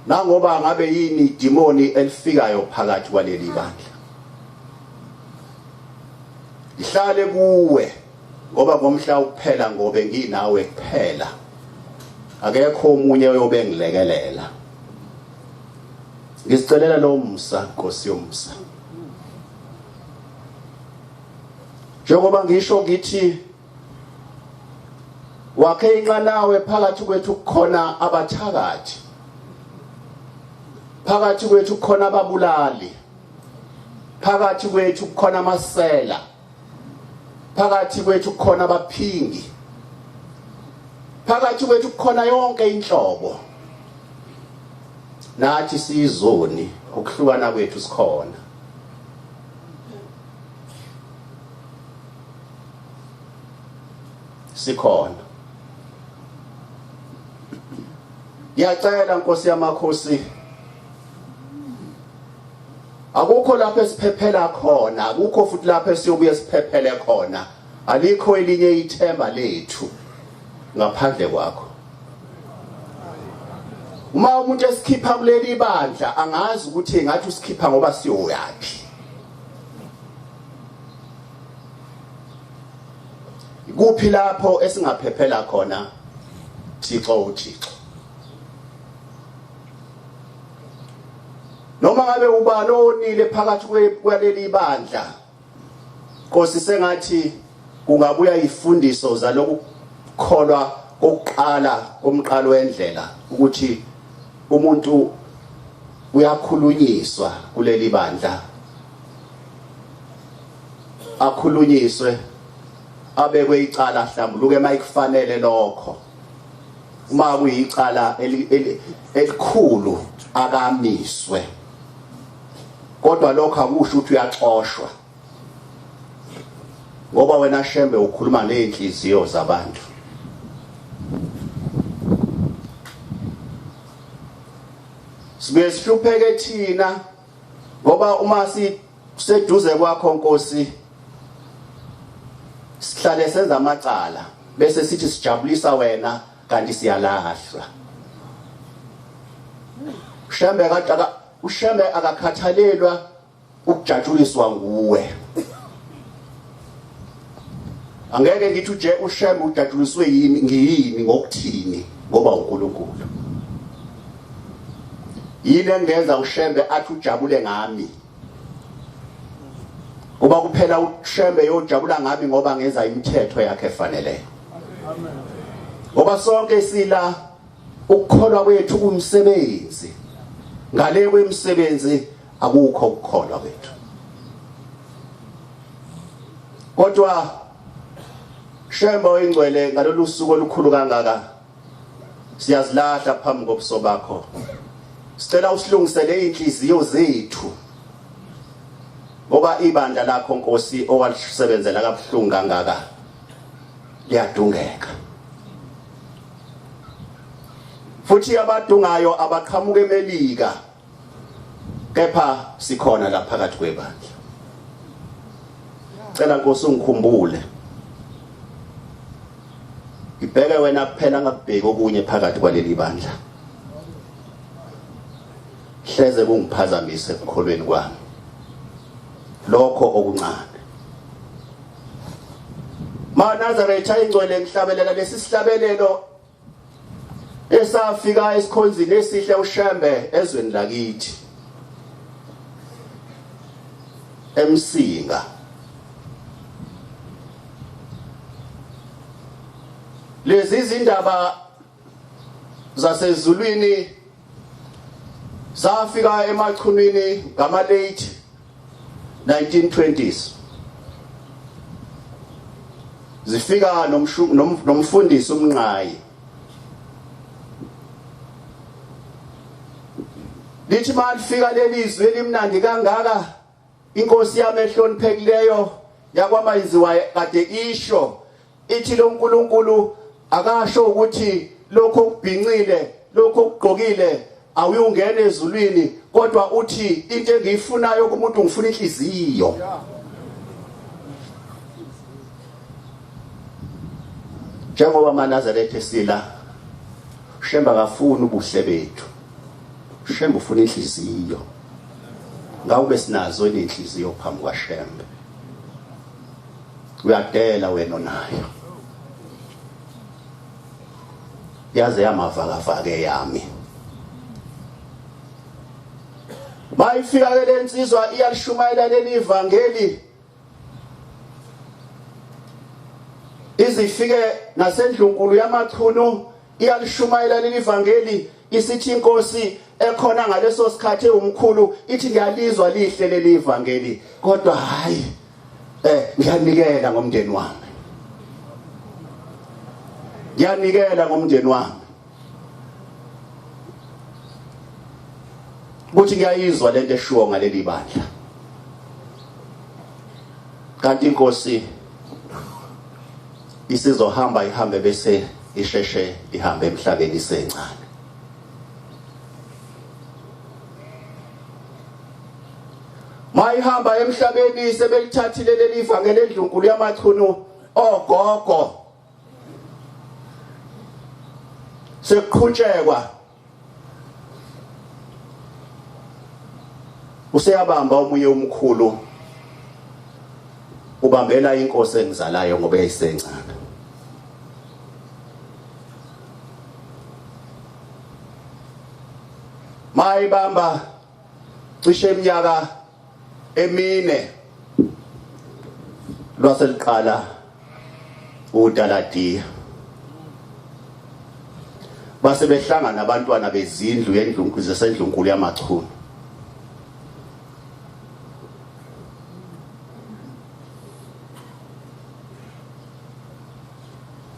nangoba ngabe yini idimoni elifikayo phakathi kwaleli bandla ngihlale kuwe ngoba ngomhla ukuphela ngobe nginawe kuphela akekho omunye oyobe ngilekelela ngisicelela lo musa Nkosi yomusa njengoba ngisho ngithi wakhe inqanawe phakathi kwethu kukhona abathakathi phakathi kwethu kukhona ababulali phakathi kwethu kukhona amasela phakathi kwethu kukhona abaphingi phakathi kwethu kukhona yonke inhlobo nathi siyizoni ukuhlukana kwethu sikhona sikhona ngiyacela nkosi yamakhosi akukho lapho esiphephela khona akukho futhi lapho esiyobuye siphephele khona Alikho elinye ithemba lethu ngaphandle kwakho. Uma umuntu esikhipha kuleli bandla angazi ukuthi ngathi usikhipha ngoba siyoyaphi. Kuphi lapho esingaphephela khona Thixo uThixo? Noma ngabe ubani owonile phakathi kwaleli bandla Nkosi sengathi kungabuya ifundiso zalokukholwa kokuqala komqalo wendlela ukuthi umuntu uyakhulunyiswa kuleli bandla akhulunyiswe abekwe icala ahlambuluke mayikufanele lokho uma kuyicala elikhulu akamiswe kodwa lokho akusho ukuthi uyaxoshwa ngoba wena Shembe ukhuluma nezinhliziyo zabantu sibuye sihlupheke thina ngoba uma siseduze kwakho Nkosi sihlale senza amacala bese sithi sijabulisa wena kanti siyalahlwa Shembe kade uShembe akakhathalelwa ukujatshuliswa nguwe angeke ngithi uje uShembe ujatshuliswe yini ngiyini ngokuthini ngoba uNkulunkulu yini engenza uShembe athi ujabule ngami kuba kuphela uShembe yojabula ngami ngoba ngenza imithetho yakhe efaneleyo ngoba sonke sila ukukholwa kwethu kumsebenzi ngale kwemisebenzi akukho ukukholwa kwethu kodwa Shembe oyingcwele ngalolu suku olukhulu kangaka siyazilahla phambi kobuso bakho sicela usilungisele inhliziyo zethu ngoba ibandla lakho Nkosi owalisebenzela kabuhlungu kangaka liyadungeka futhi abadungayo abaqhamuka eMelika kepha sikhona la phakathi kwebandla cela Nkosi ungikhumbule ngibheke wena kuphela ngakubheki okunye phakathi kwaleli bandla hleze kungiphazamise ekukholweni kwami lokho okuncane MaNazaretha ingcwele ngihlabelela lesi sihlabelelo esafika esikhonzini esihle uShembe ezweni lakithi eMsinga lezi izindaba zasezulwini zafika emachunwini ngama late 1920s zifika nomfundisi umnqayi lithi malifika leli zwi elimnandi kangaka inkosi yami ehloniphekileyo yakwaMayiziwa kade isho ithi lo nkulunkulu akasho ukuthi lokho okubhincile lokho okugqokile awuyungena ezulwini kodwa uthi into engiyifunayo kumuntu ngifuna inhliziyo njengoba amaNazaretha esila Shemba akafuni ubuhle bethu Shemba ufuna inhliziyo ngawube sinazo inhliziyo phambi kwaShembe uyadela wena onayo yaze yamavakavake yami bayifika ke lensizwa iyalishumayela leli ivangeli izifike nasendlunkulu yamachunu iyalishumayela leli ivangeli isithi inkosi ekhona ngaleso sikhathi ewumkhulu ithi ngiyalizwa lihle leli ivangeli kodwa hayi eh ngiyanikela ngomndeni wami ngiyanikela ngomndeni wami ukuthi ngiyayizwa lento eshiwo ngaleli bandla kanti inkosi isizohamba ihambe bese isheshe ihambe emhlabeni isencane Mayihamba emhlabeni sebelithathile leli vangeli endlunkulu yamachunu Ogogo sekuqhutshekwa useyabamba omunye umkhulu ubambela inkosi engizalayo ngoba yayisencane mayibamba cishe iminyaka emine lwaseliqala utaladiya base behlangana abantwana bezindlu yendlunkulu zesendlunkulu yamachunu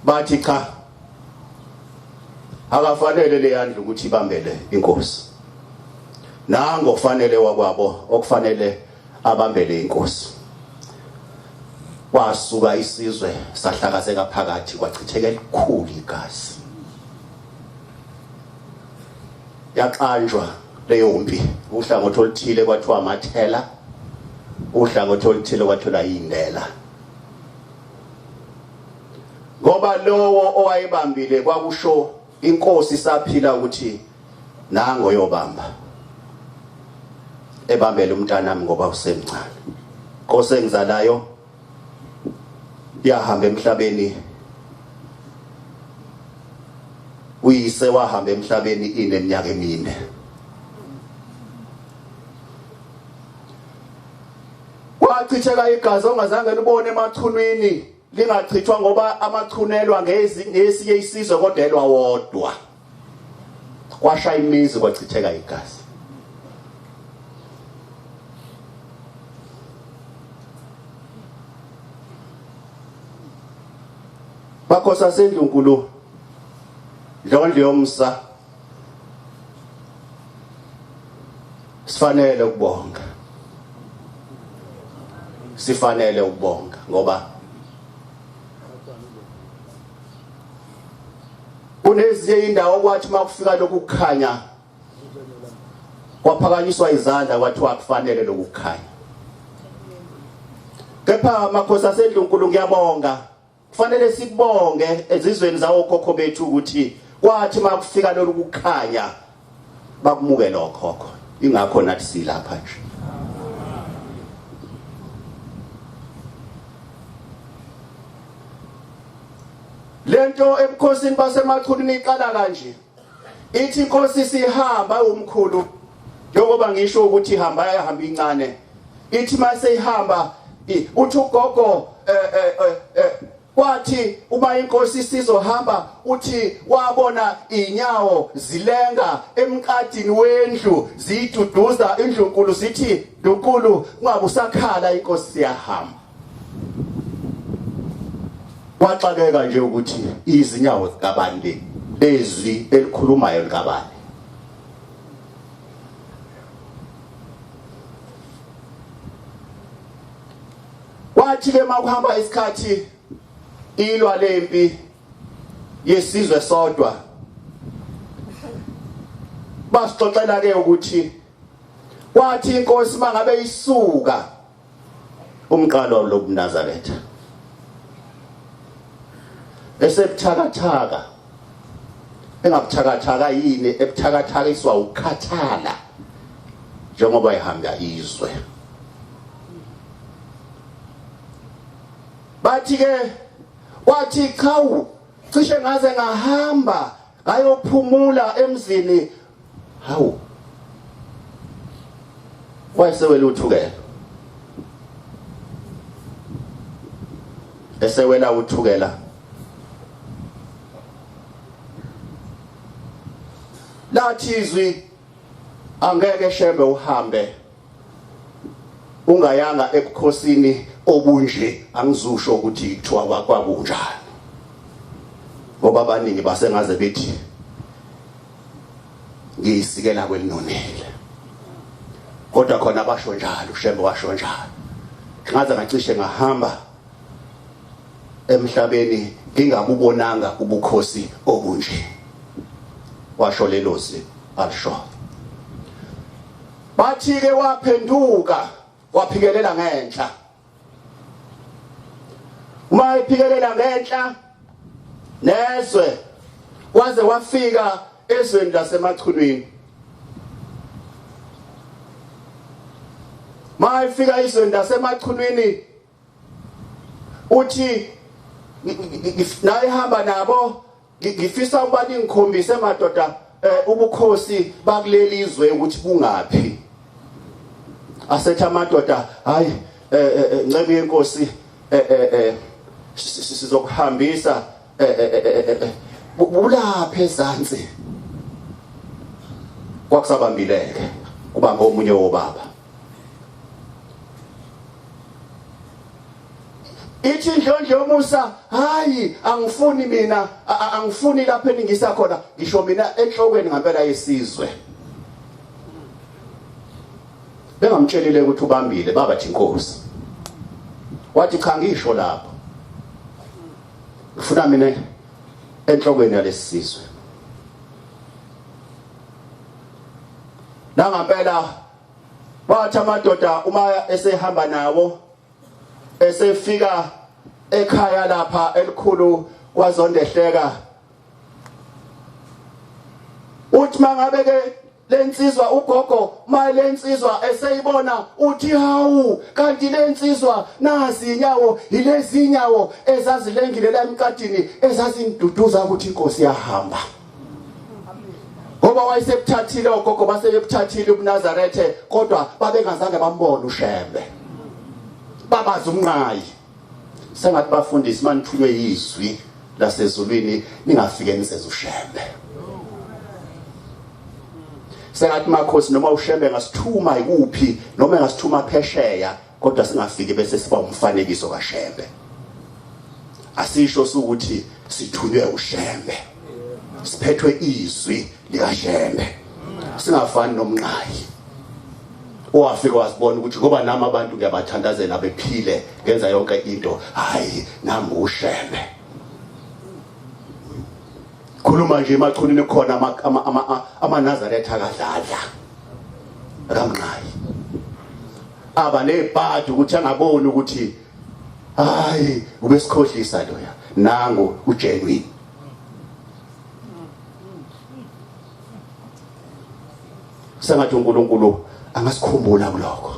bathi cha akafanele leyandlu ukuthi ibambele inkosi nango fanele wakwabo okufanele abambele inkosi kwasuka isizwe sahlakazeka phakathi kwachitheka elikhulu igazi yaqanjwa leyo mpi uhlangothi oluthile kwathiwa amathela uhlangothi oluthile kwathiwa yindela ngoba lowo owayebambile kwakusho inkosi isaphila ukuthi nango yobamba ebambele umntanami ngoba usemncane inkosi engizalayo yahamba emhlabeni uyise wahamba emhlabeni ineminyaka emine kwachitheka igazi ongazange libone emachunwini lingachithwa ngoba amachunelwa ngesinye isizwe kodwa elwa wodwa kwasha imizi kwachitheka igazi Bakhosa sendlunkulu Ndlondlo yomsa sifanele ukubonga sifanele ukubonga ngoba kunezinye indawo kwathi makufika lokukhanya kwaphakanyiswa izandla kwathiwa kufanele lokukhanya kepha makhosi asendlunkulu ngiyabonga kufanele sikubonge ezizweni zawokhokho bethu ukuthi kwathi makufika lolu kukhanya bakumukela okhokho ingakho nathi silapha nje lento ebukhosini basemachunini iqala kanje ithi inkosi sihamba umkhulu njengoba ngisho ukuthi ihamba yahamba incane ithi mase ihamba uthi ugogo eh, eh, eh, kwathi uma inkosi sizohamba uthi wabona inyawo zilenga emqadini wendlu ziyiduduza indlunkulu zithi dunkulu ungabe usakhala inkosi siyahamba waxakeka nje ukuthi izinyawo zikabani le lezwi elikhulumayo likabani kwathi ke makuhamba isikhathi ilwa lempi yesizwe sodwa basixoxela ke ukuthi kwathi inkosi mangabe isuka umqalo lobuNazaretha esebuthakathaka engabuthakathaka yini ebuthakathakiswa ukukhathala njengoba ihamba izwe bathi ke wathi chawu cishe ngaze ngahamba ngayophumula emzini hawu wayesewela uthukela esewela uthukela lathi izwi angeke shembe uhambe ungayanga ebukhosini obunje angizusho ukuthi kuthiwa kwakunjani ngoba abaningi basengaze bethi ngiyisikela kwelinonile kodwa khona basho njalo ushembe washo njalo ngaze ngacishe ngahamba emhlabeni ngingabubonanga ubukhosi obunje washo lelozi alisho bathi ke waphenduka waphikelela ngenhla Uma ephikelela ngenhla nezwe waze wafika ezweni laseMachunwini. Mayifika ezweni laseMachunwini uthi naye hamba nabo ngifisa ukuba ningikhombise madoda eh, ubukhosi bakuleli izwe ukuthi bungaphi. Asetha amadoda hayi eh, eh, nceku yenkosi eh sizokuhambisa bulapha ezansi. Kwakusabambileke kuba ngomunye wobaba. Ithi indlondlo yomusa hayi angifuni mina angifuni lapho eningisa khona ngisho mina enhlokweni ngempela yesizwe. Bengamtshelile ukuthi ubambile baba thi inkosi. Wathi cha ngisho lapho. Ngifuna mina enhlokweni yalesizwe. Nangampela wathi amadoda uma esehamba nawo esefika ekhaya lapha elikhulu kwaZondehleka uthi mangabe ke lensizwa ugogo maye lensizwa eseyibona uthi hawu kanti lensizwa nazi inyawo yilezi inyawo ezazilengile la emqadini ezazingiduduza ukuthi inkosi yahamba ngoba wayesebuthathile ogogo basebebuthathile ubuNazarethe kodwa babengazange bambone uShembe babaza umnqayi sengathi bafundisi manithunywe izwi lasezulwini ningafike niseze uShembe sengathi makhosi noma uShembe ngasithuma ikuphi noma engasithuma phesheya kodwa singafiki bese siba umfanekiso kaShembe. Asisho ukuthi sithunywe uShembe, siphethwe izwi likaShembe, singafani nomnqayi owafika wasibona ukuthi ngoba nami abantu ngiyabathandazela bephile ngenza yonke into, hayi nami uShembe. Khuluma nje emachunini khona amaNazaretha akadladla akamnqayi aba nebhadi ukuthi angaboni ukuthi hayi ubesikhohlisa loya nangu ugenuine. Sengathi uNkulunkulu angasikhumbula kulokho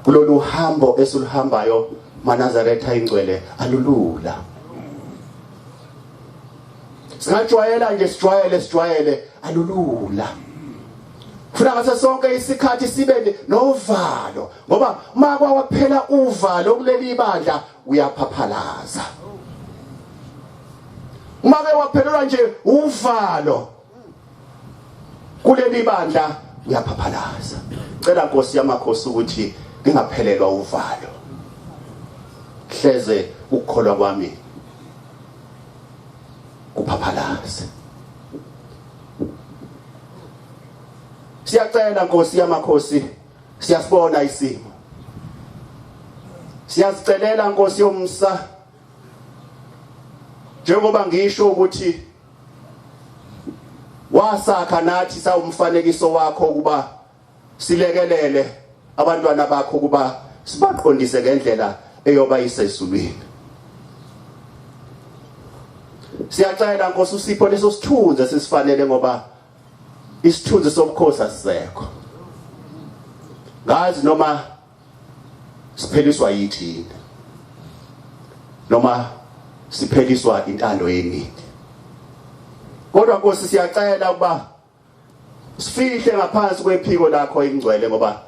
kulolu hambo esiluhambayo maNazaretha ingcwele alulula. Singajwayela nje sijwayele sijwayele alulula. Funa ngaso sonke isikhathi sibe novalo ngoba makwaphela uvalo kuleli ibandla uyaphaphalaza. Uma ke waphelelwa nje uvalo kuleli bandla uyaphaphalaza. Cela Nkosi yamakhosi ukuthi ngingaphelelwa uvalo. Hleze ukukholwa kwami kuphaphalaze. Siyacela Nkosi yamakhosi, siyasibona isimo. Siyazicelela Nkosi yomsa, njengoba ngisho ukuthi wasakha nathi sawumfanekiso wakho ukuba silekelele abantwana bakho ukuba sibaqondise ngendlela eyoba isezulwini. Siyacela Nkosi usipho leso sithunzi esisifanele ngoba isithunzi sobukhosi asisekho. Ngazi noma sipheliswa yithini noma sipheliswa intando yeningi, kodwa Nkosi siyacela ukuba sifihle ngaphansi kwephiko lakho ingcwele ngoba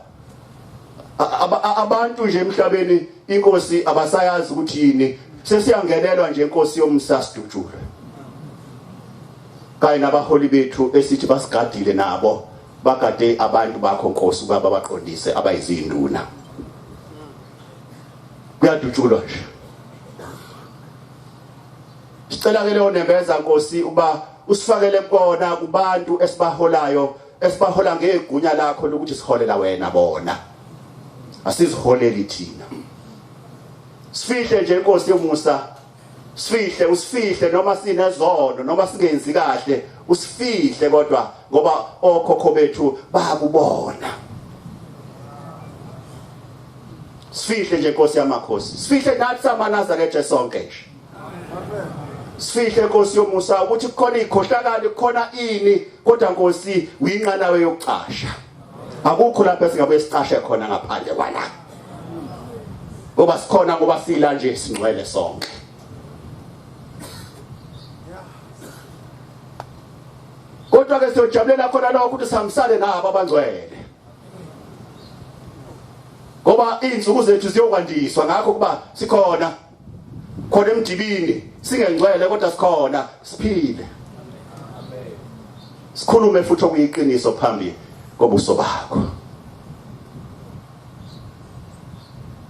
abantu nje emhlabeni inkosi abasayazi ukuthi yini, sesiyangenelwa nje inkosi yomsa sidutshulwe kanye nabaholi bethu esithi basigadile nabo bagade abantu bakho Nkosi ukuba babaqondise abayizinduna. Kuyadutshulwa nje. Sicela ke leyo nembeza Nkosi ukuba usifakele kona kubantu esibaholayo, esibahola ngegunya lakho lokuthi siholela wena bona, asiziholeli thina. Sifihle nje Nkosi yomusa, sifihle, usifihle noma sinezono noma singenzi kahle, usifihle kodwa ngoba okhokho bethu bakubona. Sifihle nje Nkosi yamakhosi. Sifihle nathi samaNazaretha sonke nje. Sifihle Nkosi yomusa ukuthi kukhona ikhohlakali kukhona ini kodwa Nkosi uyinqanawe yokucasha. Akukho lapho esingabe sicashe khona ngaphandle kwala. Ngoba sikhona ngoba sila nje singcwele sonke. Kodwa ke siyojabulela khona lokho ukuthi sihambisane nabo abangcwele. Ngoba izinsuku zethu ziyokwandiswa ngakho kuba sikhona khona emdibini singengcwele kodwa sikhona siphile. Sikhulume futhi okuyiqiniso phambi kobuso bakho.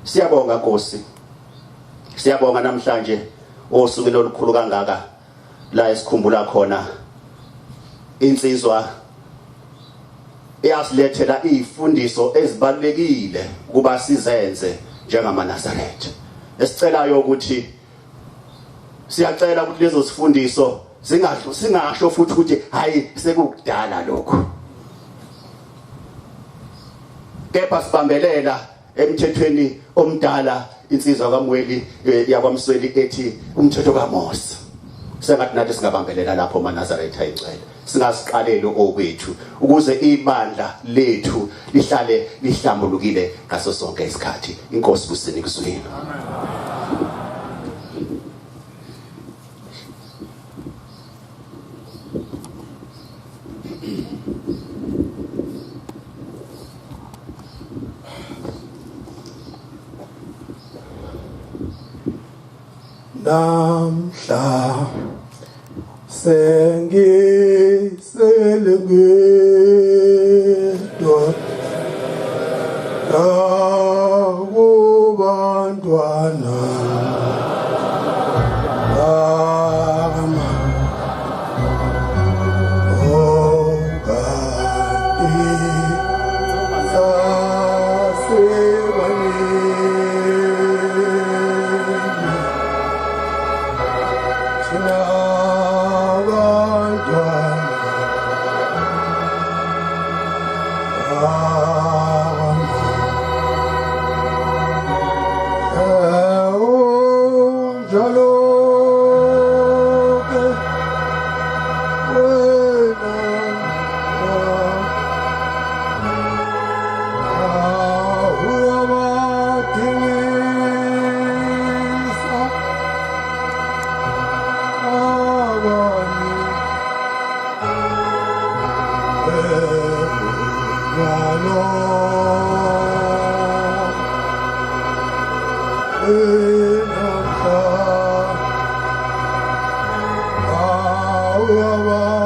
Siyabonga Nkosi. Siyabonga namhlanje osukwini olukhulu kangaka la esikhumbula khona insizwa eyasilethela izifundiso ezibalulekile kuba sizenze njengamaNazaretha. Esicelayo ukuthi siyacela ukuthi lezo zifundiso singasho singasho futhi ukuthi hayi sekukudala lokho, kepha sibambelela emthethweni omdala insizwa kaMweli eh, yakwaMsweli ethi umthetho kaMose. Sengathi nathi singabambelela lapho maNazaretha ingcwele, singasiqaleli okwethu ukuze ibandla lethu lihlale lihlambulukile ngaso sonke isikhathi. Inkosi kusini kuzwile. Namhla sengisele ngedwa akubantwana bama okanti sasebaningi thina bantwana bama njalo ke wena uyabadingisa abanye njalo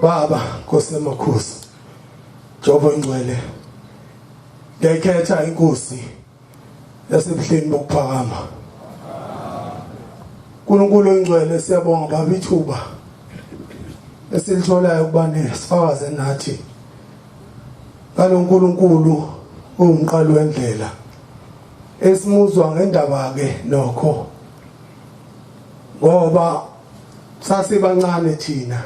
Baba Nkosi yamakhosi Jehova ingcwele ngiyayikhetha inkosi yasebuhleni bokuphakama uNkulunkulu oyingcwele siyabonga baba ithuba esilitholayo ukuba nesifakaze nathi ngaloNkulunkulu owumqali wendlela esimuzwa ngendaba ke nokho ngoba sasibancane thina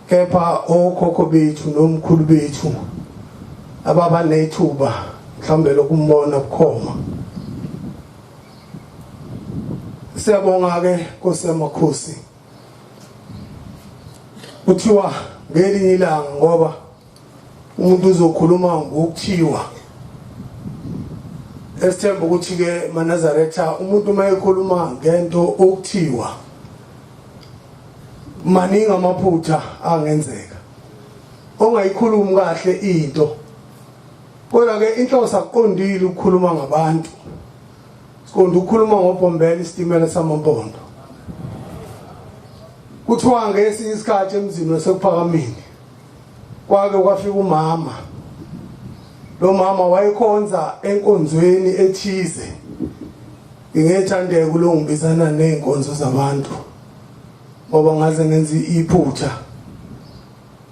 kepha okhokho bethu nomkhulu bethu ababa nethuba mhlawumbe lokumbona bukhoma. Siyabonga ke Nkosi yamakhosi. Kuthiwa ngelinye ilanga ngoba umuntu uzokhuluma ngokuthiwa esithemba ukuthi ke maNazaretha umuntu uma ekhuluma ngento okuthiwa maningi amaphutha angenzeka. Ongayikhulumi kahle into. Kodwa ke inhloso akuqondile ukukhuluma ngabantu. Siqonda ukukhuluma ngobhombela isitimela samampondo. Kuthiwa ngesinye isikhathi emzini wasekuphakameni kwake kwafika umama. Lo mama wayekhonza enkonzweni ethize. Ngingethande kulongibizana nezinkonzo zabantu ngoba ngaze ngenza iphutha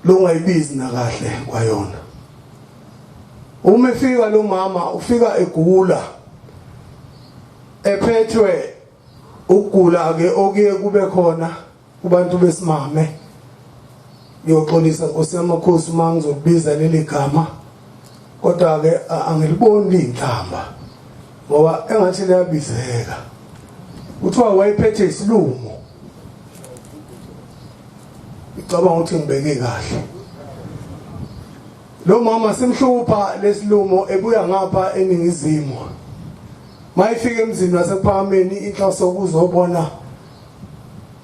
longayibizi nakahle kwayona. Uma efika lo mama ufika egula ephethwe ukugula ke okuye kube khona kubantu besimame. Ngiyoxolisa Nkosi yamakhosi uma ngizokubiza leli gama, kodwa ke angiliboni inhlamba ngoba engathi liyabizeka. Kuthiwa wayephethe isilumo. Ngicabanga ukuthi ngibeke kahle. Lo mama simhlupha lesilumo ebuya ngapha eningizimu. Mayifika emzini wasekuphakameni inhloso ukuzobona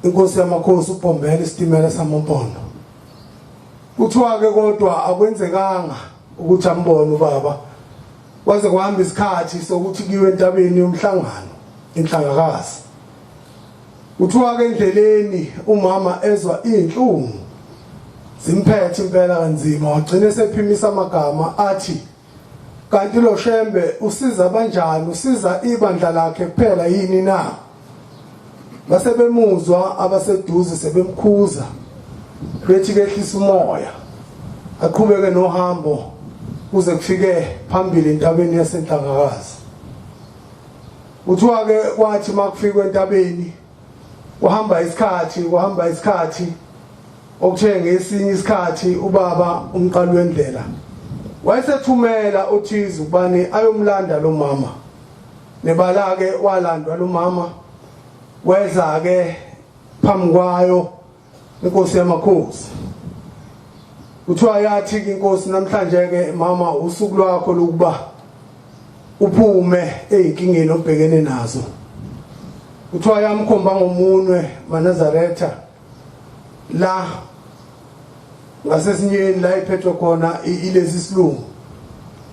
inkosi yamakhosi uBhombela isitimela samampondo. Kuthiwa ke kodwa akwenzekanga ukuthi ambone ubaba. Kwaze kwahamba isikhathi sokuthi kuyiwe entabeni yomhlangano inhlangakazi. Kuthiwa ke endleleni umama ezwa izinhlungu zimphethe impela kanzima, wagcina esephimisa amagama athi kanti lo Shembe usiza kanjani, usiza ibandla lakhe kuphela yini na? Base bemuzwa abaseduze sebemkhuza bethi kehlisa umoya aqhubeke nohambo kuze kufike phambili entabeni yasenhlangakazi. Kuthiwa ke kwathi makufikwe entabeni kuhamba isikhathi kuhamba isikhathi okuthe ngesinye isikhathi ubaba umqali wendlela wayesethumela othize ukubani ayomlanda lo mama. Nebala ke walandwa lo mama weza ke phambi kwayo inkosi yamakhosi. Kuthiwa yathi ke inkosi namhlanje ke mama usuku lwakho lokuba uphume ezinkingeni obhekene nazo. Kuthiwa yamkhomba ngomunwe maNazaretha la ngasesinyeni la iphethwe khona ilesi silungu.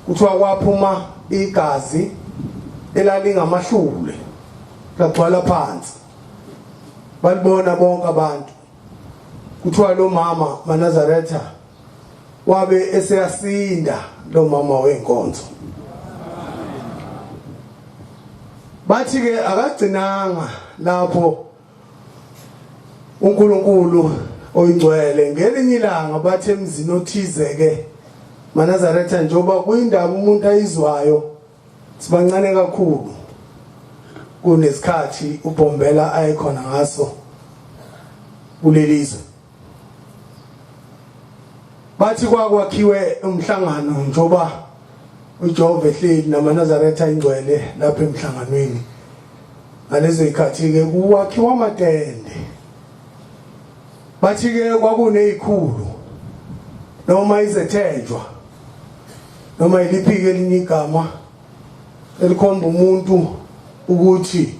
Kuthiwa kwaphuma igazi elalingamahlule lagcwala phansi, balibona bonke abantu. Kuthiwa lo mama maNazaretha wabe eseyasinda lo mama wenkonzo. Bathi ke akagcinanga lapho uNkulunkulu oyingcwele. Ngelinye ilanga bathi emzini othize ke maNazaretha, njengoba kuyindaba umuntu ayizwayo sibancane kakhulu kunesikhathi uBhombela ayekhona ngaso kulelizwe. Bathi kwakwakhiwe umhlangano njengoba uJehova ehleli namaNazaretha ingcwele lapha emhlanganweni. Ngalezo zikhathi ke kuwakhiwa amatende. Bathi ke kwakunezikhulu noma izethenjwa noma iliphi-ke elinye igama elikhomba umuntu ukuthi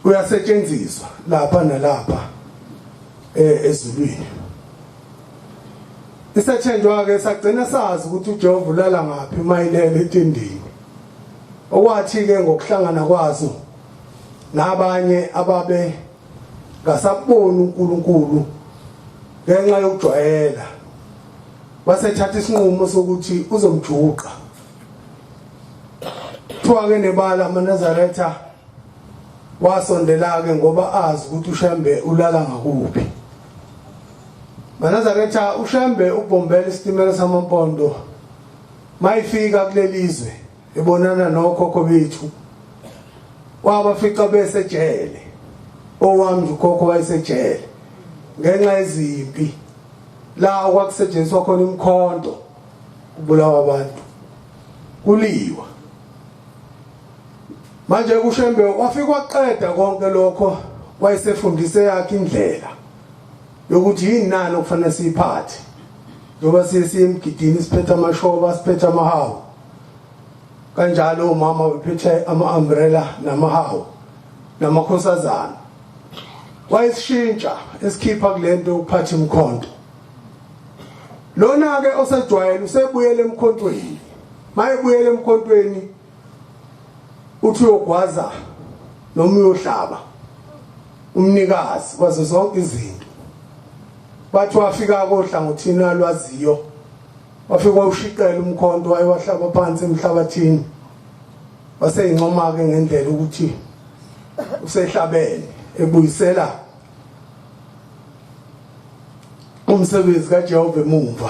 uyasetshenziswa lapha nalapha ezulwini. Isethenjwa ke sagcina sazi ukuthi uJehova ulala ngaphi mayilele etendeni. Okwathi ke ngokuhlangana kwazo nabanye ababe ngasaboni uNkulunkulu ngenxa yokujwayela, wasethatha isinqumo sokuthi uzomjuqa. Kuthiwa ke nebala amaNazaretha wasondela ke ngoba azi ukuthi uShembe ulala ngakuphi. MaNazaretha uShembe ubhombela isitimela samampondo mayifika kulelizwe ebonana nokhokho bethu wabafica besejele. Owami nje ukhokho wayesejele ngenxa yezimpi la okwakusetshenziswa khona imikhonto kubulawa abantu kuliwa. Manje uShembe wafika waqeda konke lokho, wayesefundise yakhe indlela yokuthi yini nani okufanele siyiphathe njengoba siye siye emgidini siphethe amashoba siphethe amahawu kanjalo, omama bephethe ama-umbrella namahawu namakhosazana. Wayesishintsha esikhipha kulento yokuphatha imikhonto. Lona ke osejwayele usebuyele emkhontweni. Mayebuyele emkhontweni uthi uyogwaza noma uyohlaba umnikazi wazo zonke izinto. Bathi wafika kohlangothini alwaziyo wafika wawushiqela umkhonto wayewahlaba phansi emhlabathini waseyincoma ke ngendlela ukuthi usehlabene ebuyisela umsebenzi kaJehova emumva.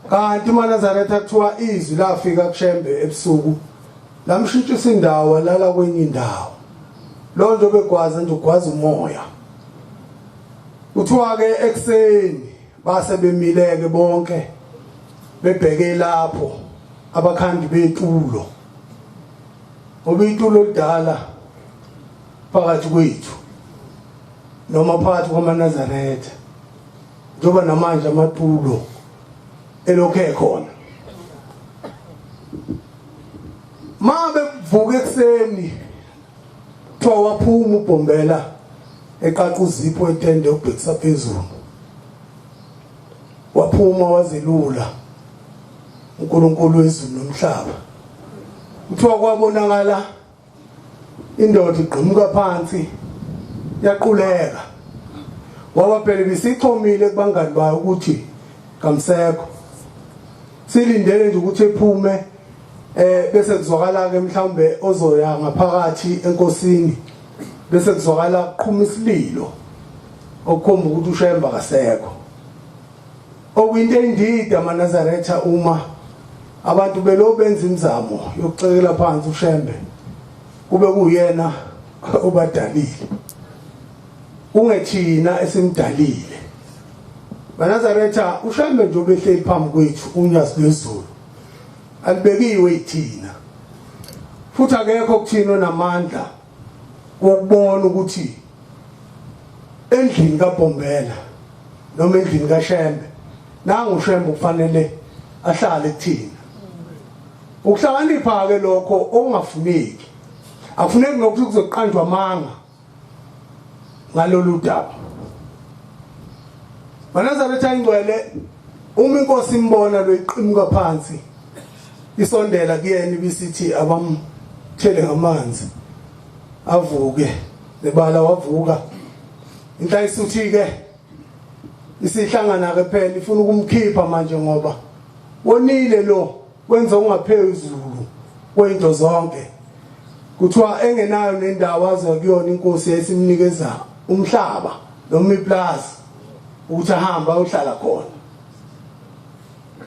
Kanti uManazaretha kuthiwa izwi lafika kuShembe ebusuku lamshintshisa indawo walala kwenye indawo. Lo nje obegwaza nje ugwaza umoya. Kuthiwa ke ekuseni base bemileke bonke bebheke lapho abakhandi betulo ngoba itulo lidala phakathi kwethu noma phakathi kwamaNazaretha njengoba namanje amatulo elokhu ekhona. Ma bevuka ekuseni kuthiwa waphuma ubhombela eqaqa uzipho etende ubhekisa phezulu, waphuma wazelula uNkulunkulu wezulu nomhlaba. Kuthiwa kwabonakala indoda igqumuka phansi yaquleka, ngoba phela ibisichomile kubangani bayo ukuthi kamsekho, silindele nje ukuthi ephume bese kuzwakala ke mhlawumbe ozoya ngaphakathi enkosini, bese kuzwakala kuqhuma isililo okukhomba ukuthi uShembe akasekho. Okuyinto endida amaNazaretha uma abantu belo benza imizamo yokucekela phansi uShembe kube kuyena obadalile, kungethina esimdalile. BaNazaretha, uShembe nje obehleli phambi kwethu unyazi lwezulu alibekiwe yithina, futhi akekho kuthina onamandla wokubona ukuthi endlini kaBhombela noma endlini kaShembe nangu uShembe kufanele ahlale kuthina. Ukuhlakanipha ke lokho okungafuneki, akufuneki nokuthi kuzoqanjwa amanga ngalolu daba. MaNazaretha ingcwele, uma inkosi imbona lo iqimuka phansi isondela kuyena ibisithi abamthele ngamanzi avuke, nebala wavuka. Inhlayisuthi ke isihlangana ke phela ifuna ukumkhipha manje ngoba wonile lo, wenza okungaphezulu kwento zonke. Kuthiwa engenayo nendawo aze kuyona inkosi yayisimnikeza umhlaba noma iplaza ukuthi ahambe ayohlala khona.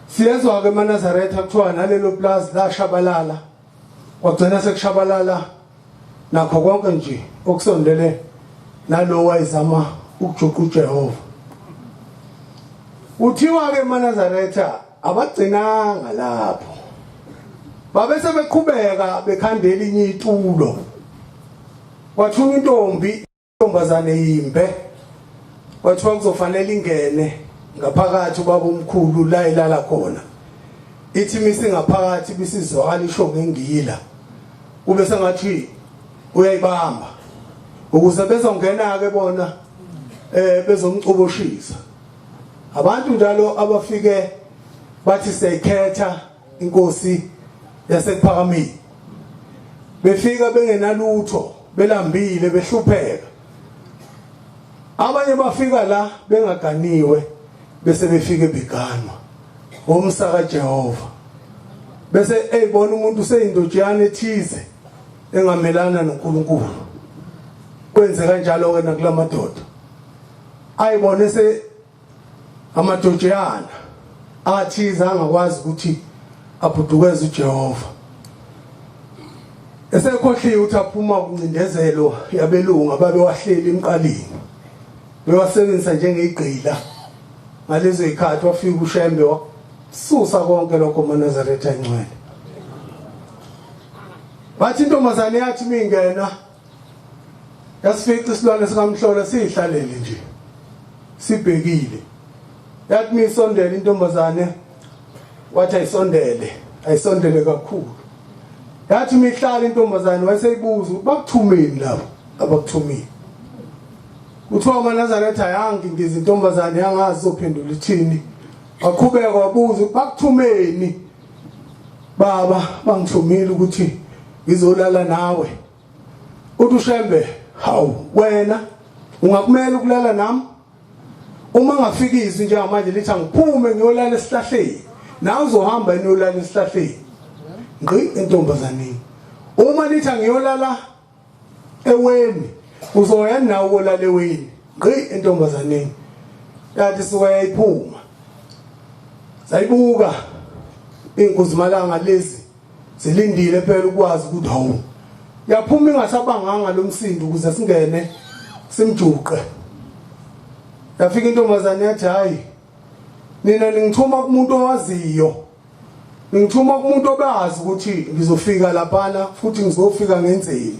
Siyezwa ke emaNazaretha kuthiwa nalelo plaza lashabalala, kwagcina sekushabalala nakho konke nje okusondele nalo wayezama ukujuqa uJehova. Kuthiwa ke emaNazaretha abagcinanga lapho, babe sebeqhubeka bekhandela inye itulo. Kwathunywa intombi, intombazane yimbe, kwathiwa kuzofanele ingene ngaphakathi ubaba omkhulu la ilala khona. Ithi misingaphakathi bisizwakala isho ngengila, kube sengathi uyayibamba ukuze bezongena ke bona bezomcoboshisa. Abantu njalo abafike bathi siyayikhetha inkosi yasekuphakameni, befika bengenalutho, belambile, behlupheka. Abanye bafika la bengaganiwe, bese befike beganwa ngomsa kaJehova, bese eyibona umuntu useyindojana ethize engamelana noNkulunkulu. Kwenze kanjalo ke nakulamadoda ayibone se amadojana athize angakwazi ukuthi abhudukeze uJehova, esekhohliwe ukuthi aphuma kuncindezelo yabelungu ababewahleli emqaleni bewasebenzisa njengegqila. Ngalezo zikhathi wafika uShembe wasusa konke lokho maNazaretha ingcwele. Bathi intombazane yathi mingena yasifica isilwane sikamhlola sihlalele nje sibhekile. Yathi misondele intombazane, wathi ayisondele, ayisondele kakhulu. Yathi mihlala intombazane, wayeseyibuza ukuthi bakuthumeni labo abakuthumile. Kuthiwa amaNazaretha ayangi ngizintombazane yangazi izophendula ithini. Waqhubeka wabuza ukuthi bakuthumeni baba? Bangithumile ukuthi ngizolala nawe. Uthi uShembe, hawu wena ungakumela ukulala nami? Uma ngafika izwi njengamanje lithi angiphume ngiyolala esihlahleni, nawe uzohamba niyolala esihlahleni. Ngqi entombazaneni. Uma lithi angiyolala eweni, uzoya nawe ukolala eweni. Ngqi entombazaneni. Yathi suka yayiphuma. Sayibuka inkuzimalanga lezi zilindile phela ukwazi ukuthi hawu yaphuma ingasabanganga lomsindo ukuze singene simjuqe. Yafika intombazane yathi hayi nina ningithuma kumuntu owaziyo, ningithuma kumuntu obazi ukuthi ngizofika laphana futhi ngizofika ngenzeni.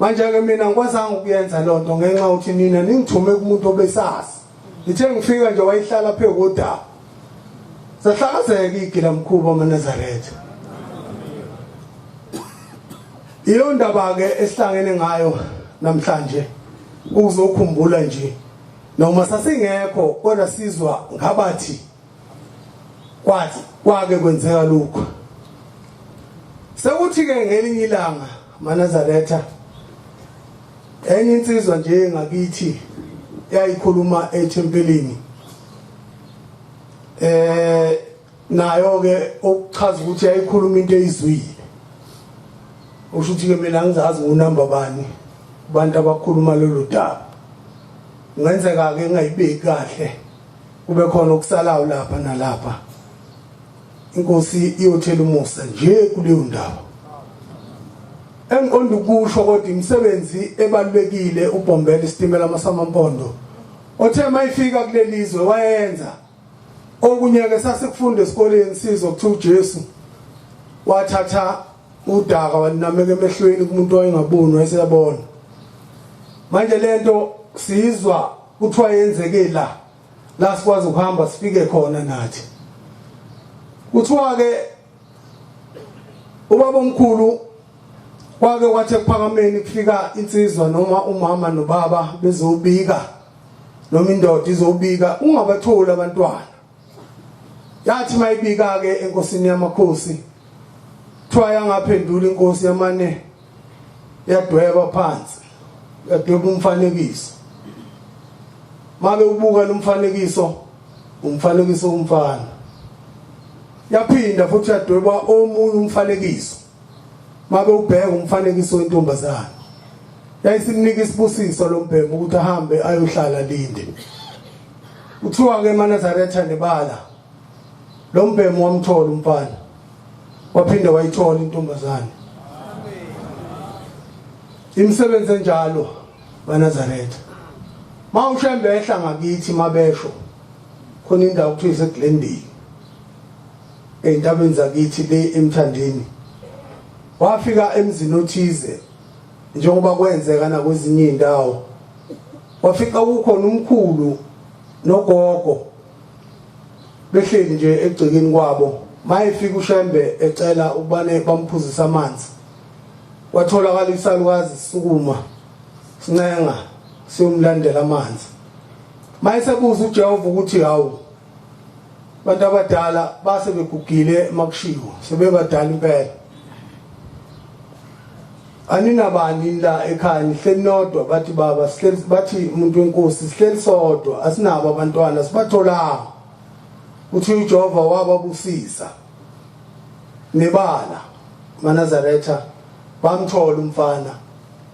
Manje ke mina ngikwazanga ukuyenza lonto ngenxa ukuthi nina ningithume kumuntu obesazi. Ngithe ngifika nje wayihlala phezu kodaba. Sahlakazeka igila mkhuba amaNazaretha. Iyo ndaba ke esihlangene ngayo namhlanje ukuzokhumbula nje noma sasingekho kodwa sizwa ngabathi kwathi kwake kwenzeka lokho. Sekuthi ke ngelinye ilanga maNazaretha enye insizwa nje ngakithi yayikhuluma ethempelini, nayo ke okuchaza ukuthi yayikhuluma into eyizwile. Usho ukuthi ke mina ngizazi ngunamba bani kubantu abakhuluma lolu daba. Kungenzeka ke ngingayibeki kahle, kube khona okusalayo lapha nalapha. Inkosi iyothela umusa nje kuleyo ndawo. Engiqonda ukusho kodwa imisebenzi ebalulekile uBhombela isitimela amasamampondo othe mayifika kulelizwe wayenza. Okunye ke sasikufunda esikoleni sizwa kuthiwa uJesu wathatha udaka walinameka emehlweni kumuntu owayengaboni wayeseyabona. Manje lento sizwa kuthiwa yenzeke la la sikwazi ukuhamba sifike khona nathi. Kuthiwa ke ubaba omkhulu kwake kwathi ekuphakameni kufika insizwa noma umama nobaba bezobika noma indoda izobika ungabatholi abantwana. Yathi mayibika ke enkosini yamakhosi, kuthiwa yangaphendula inkosi yamane yadweba phansi, yadweba umfanekiso. Mabe ubuka lo mfanekiso, umfanekiso womfana. Yaphinda futhi yadweba omunye umfanekiso. Mabe ubheka umfanekiso wentombazana. Yayisimnika isibusiso lo mbhemu ukuthi ahambe ayohlala linde. Kuthiwa ke emaNazaretha nebala lo mbhemu wamthola umfana, waphinde wayithola intombazane. Imisebenzi enjalo baNazaretha. Mawushembe ehla ngakithi mabesho khona indawo kuthiwa iseGlendale ey'ntabeni zakithi le eMthandeni. Wafika emzini othize njengoba kwenzeka nakwezinye iy'ndawo, wafika kukhona umkhulu nogogo behleli nje egcekeni kwabo. Mayefika uShembe ecela ukubane bamphuzise amanzi, watholakala isalukazi sisukuma sincenga siyomlandela amanzi. Mayesebuza uJehova ukuthi hawu abantu abadala base begugile makushiwo sebebadala impela, aninabani la ekhaya nihleli nodwa? Bathi baba sihleli, bathi umuntu wenkosi sihleli sodwa, asinabo abantwana sibatholanga. Uthi uJehova wababusisa nebala maNazaretha, bamthola umfana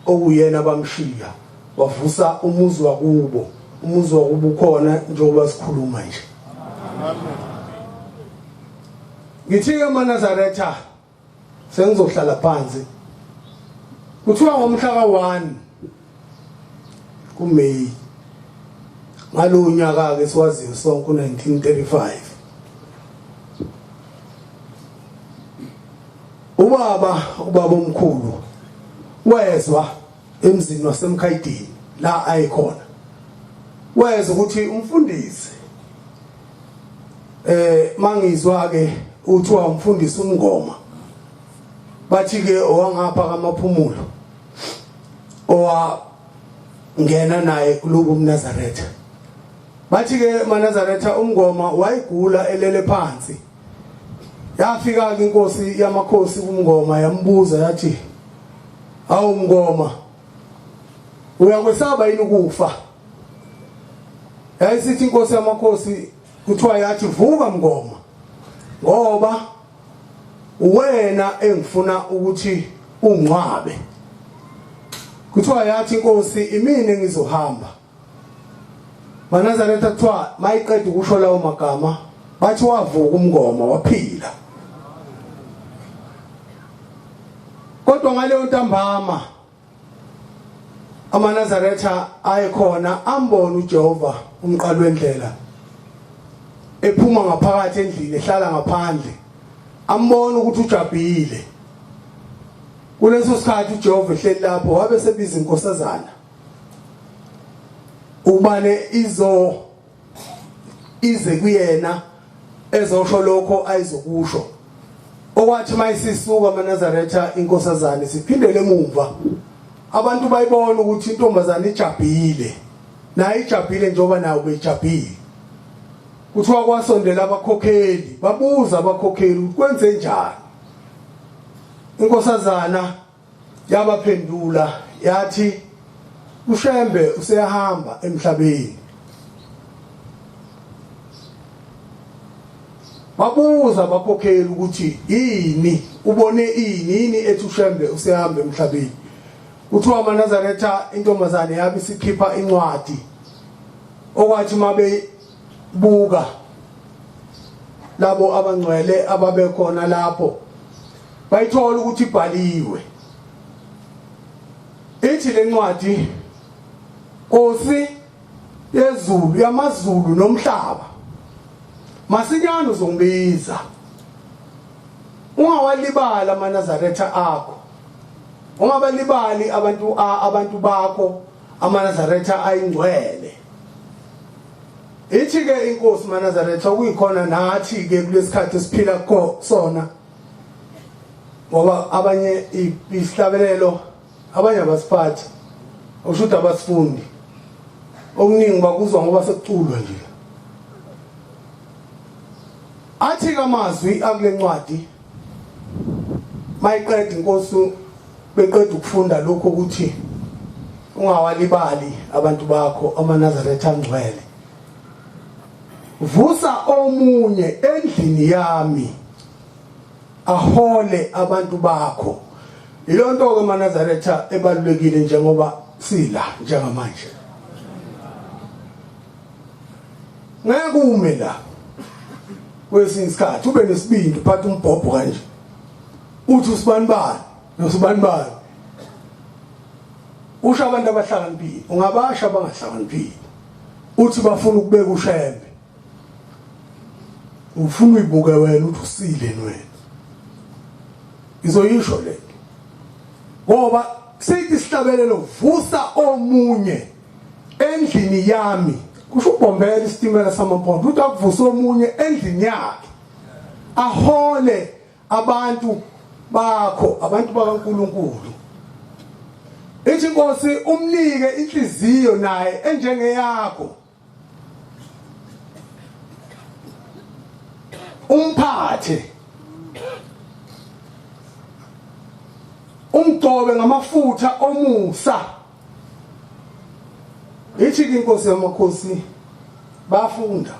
okuyena bamshiya, wavusa umuzi wakubo. Umuzi wakubo ukhona njengoba sikhuluma nje. Ngithi-ke maNazaretha sengizohlala phansi. Kuthiwa ngomhla ka-1 kuMay ngalowo nyaka-ke siwaziyo sonke u-1935, ubaba omkhulu wezwa emzini waseMkhayidini la ayikhona, wezwa ukuthi umfundisi mangizwa ke uthiwa umfundisi umngoma, bathi ke owangapha kaMaphumulo owa ngena naye kulobu umNazaretha. Bathi ke maNazaretha umngoma wayigula elele phansi. Yafika ke inkosi yamakhosi kumngoma yambuza yathi awu mngoma uyakwesaba yini ukufa? Yayisithi inkosi yamakhosi kuthiwa yathi vuka mngoma ngoba uwena engifuna ukuthi ungcwabe. Kuthiwa yathi inkosi imini engizohamba. MaNazaretha kuthiwa mayiqeda ukusho lawo magama bathi wavuka umngoma waphila. Kodwa ngaleyo ntambama amaNazaretha ayekhona ambona uJehova umqali wendlela ephuma ngaphakathi endlini ehlala ngaphandle ambona ukuthi ujabhile. Kuleso sikhathi uJehova ehleli lapho wabe sebiza inkosazana ubane izo ize kuyena ezosho lokho ayizokusho okwathi mayisisuka amaNazaretha inkosazane siphindele emumva abantu bayibona ukuthi intombazane ijabhile naye ijabhile njengoba nayo beyijabhile kuthiwa kwasondela abakhokheli babuza abakhokheli ukuthi kwenze njani inkosazana Yabaphendula yathi uShembe useyahamba emhlabeni. Babuza abakhokheli ukuthi yini ubone ini yini ethi uShembe useyahamba emhlabeni. Kuthiwa amaNazaretha intombazane yabe isikhipha incwadi okwathi mabe buka labo abangcwele ababekhona lapho bayithola ukuthi ibhaliwe ithi lencwadi Nkosi yezulu yamazulu nomhlaba masinyane uzongibiza ungawalibali amaNazaretha akho ungabalibali abantu abantu bakho amaNazaretha ayingcwele ithi ke inkosi maNazaretha okuyikhona nathi ke kulesikhathi esiphila sona ngoba abanye isihlabelelo abanye abasiphathi okusho ukuthi abasifundi okuningi bakuzwa ngoba sekuculwa nje athi kamazwi akule ncwadi mayiqeda inkosi beqeda ukufunda lokho ukuthi ungawalibali abantu bakho amaNazaretha angcwele vusa omunye endlini yami ahole abantu bakho ilonto ke maNazaretha ebalulekile njengoba sila njengamanje ngeke ume la kwesinye isikhathi ube nesibindi uphathe umbhobho kanje uthi usibanibani nosibanibani usho abantu abahlakaniphile ungabasha abangahlakaniphile uthi bafuna ukubeka ushembe ufuna uyibuke wena uthi usile wena izoyisho lento ngoba sithi isihlabelelo vusa omunye endlini yami kusho ubhombela isitimela samampondo uthi akuvusa omunye endlini yakhe ahole abantu bakho abantu bakaNkuluNkulu ithi inkosi umnike inhliziyo naye enjengeyakho umphathe umgcobe ngamafutha omusa ithi ke inkosi yamakhosi bafunda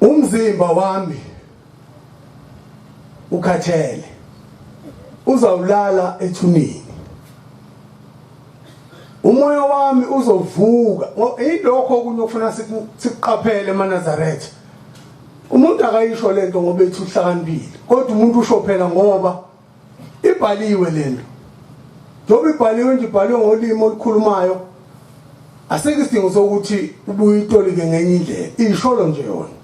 umzimba wami ukhathele uzawulala ethuneni umoya wami uzovuka ilokho okunye okufuna sikuqaphele emaNazaretha umuntu akayisho lento ngoba ethi uhlakaniphile kodwa umuntu usho phela ngoba ibhaliwe lento njengoba ibhaliwe nje ibhaliwe ngolimi olukhulumayo asikho isidingo sokuthi ubuye itolike ngenye indlela isholo nje yona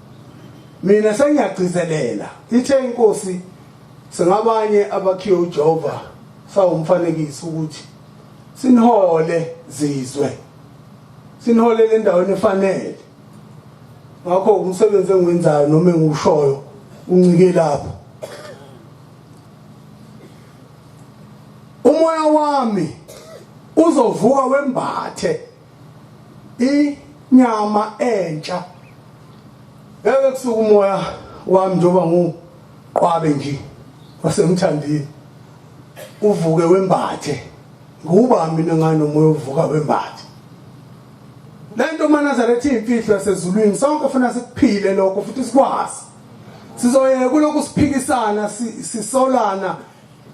mina sengiyagcizelela ithe inkosi singabanye abakhiwe uJehova sawumfanekiso ukuthi sinihole zizwe siniholele endaweni efanele ngakho umsebenzi engiwenzayo noma engiwushoyo uncike lapho. Uma Umoya wami uzovuka wembathe inyama entsha. Ngeke kusuka umoya wami njengoba nguqwabe nje wasemthandini uvuke wembathe. Nguba mina ngani umoya uvuka wembathe. Lento maNazaretha imfihlo yasezulwini, sonke funa sikuphile lokho futhi sikwazi. Sizoyeka kulokhu siphikisana sisolana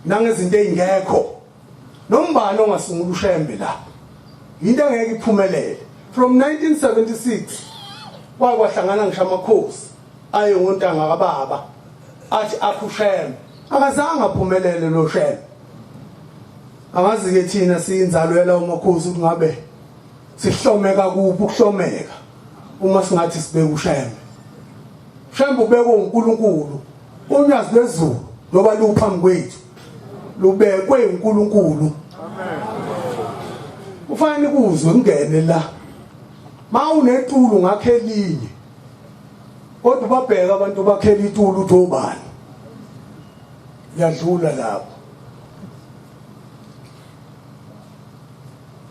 nangezinto ezingekho. Nombani ongasungula uShembe la. Into engeke iphumelele. From 1976 kwakwahlangana ngisho amakhosi aye ngontanga kababa athi akhuShembe. Akazange aphumelele lo Shembe. Angazi ke thina siyinzalo yalawo makhosi ukuthi ngabe sihlomeka kuphi ukuhlomeka uma singathi sibeka uShembe. Shembe ubekwe uNkulunkulu, unyazi lwezulu loba luphambi kwethu lubekwe uNkulunkulu. Amen. Ufanele kuzwe kungene la. Mawunetulu ngakhe elinye. Kodwa babheka abantu bakhela itulu uthi obani. Yadlula lapho.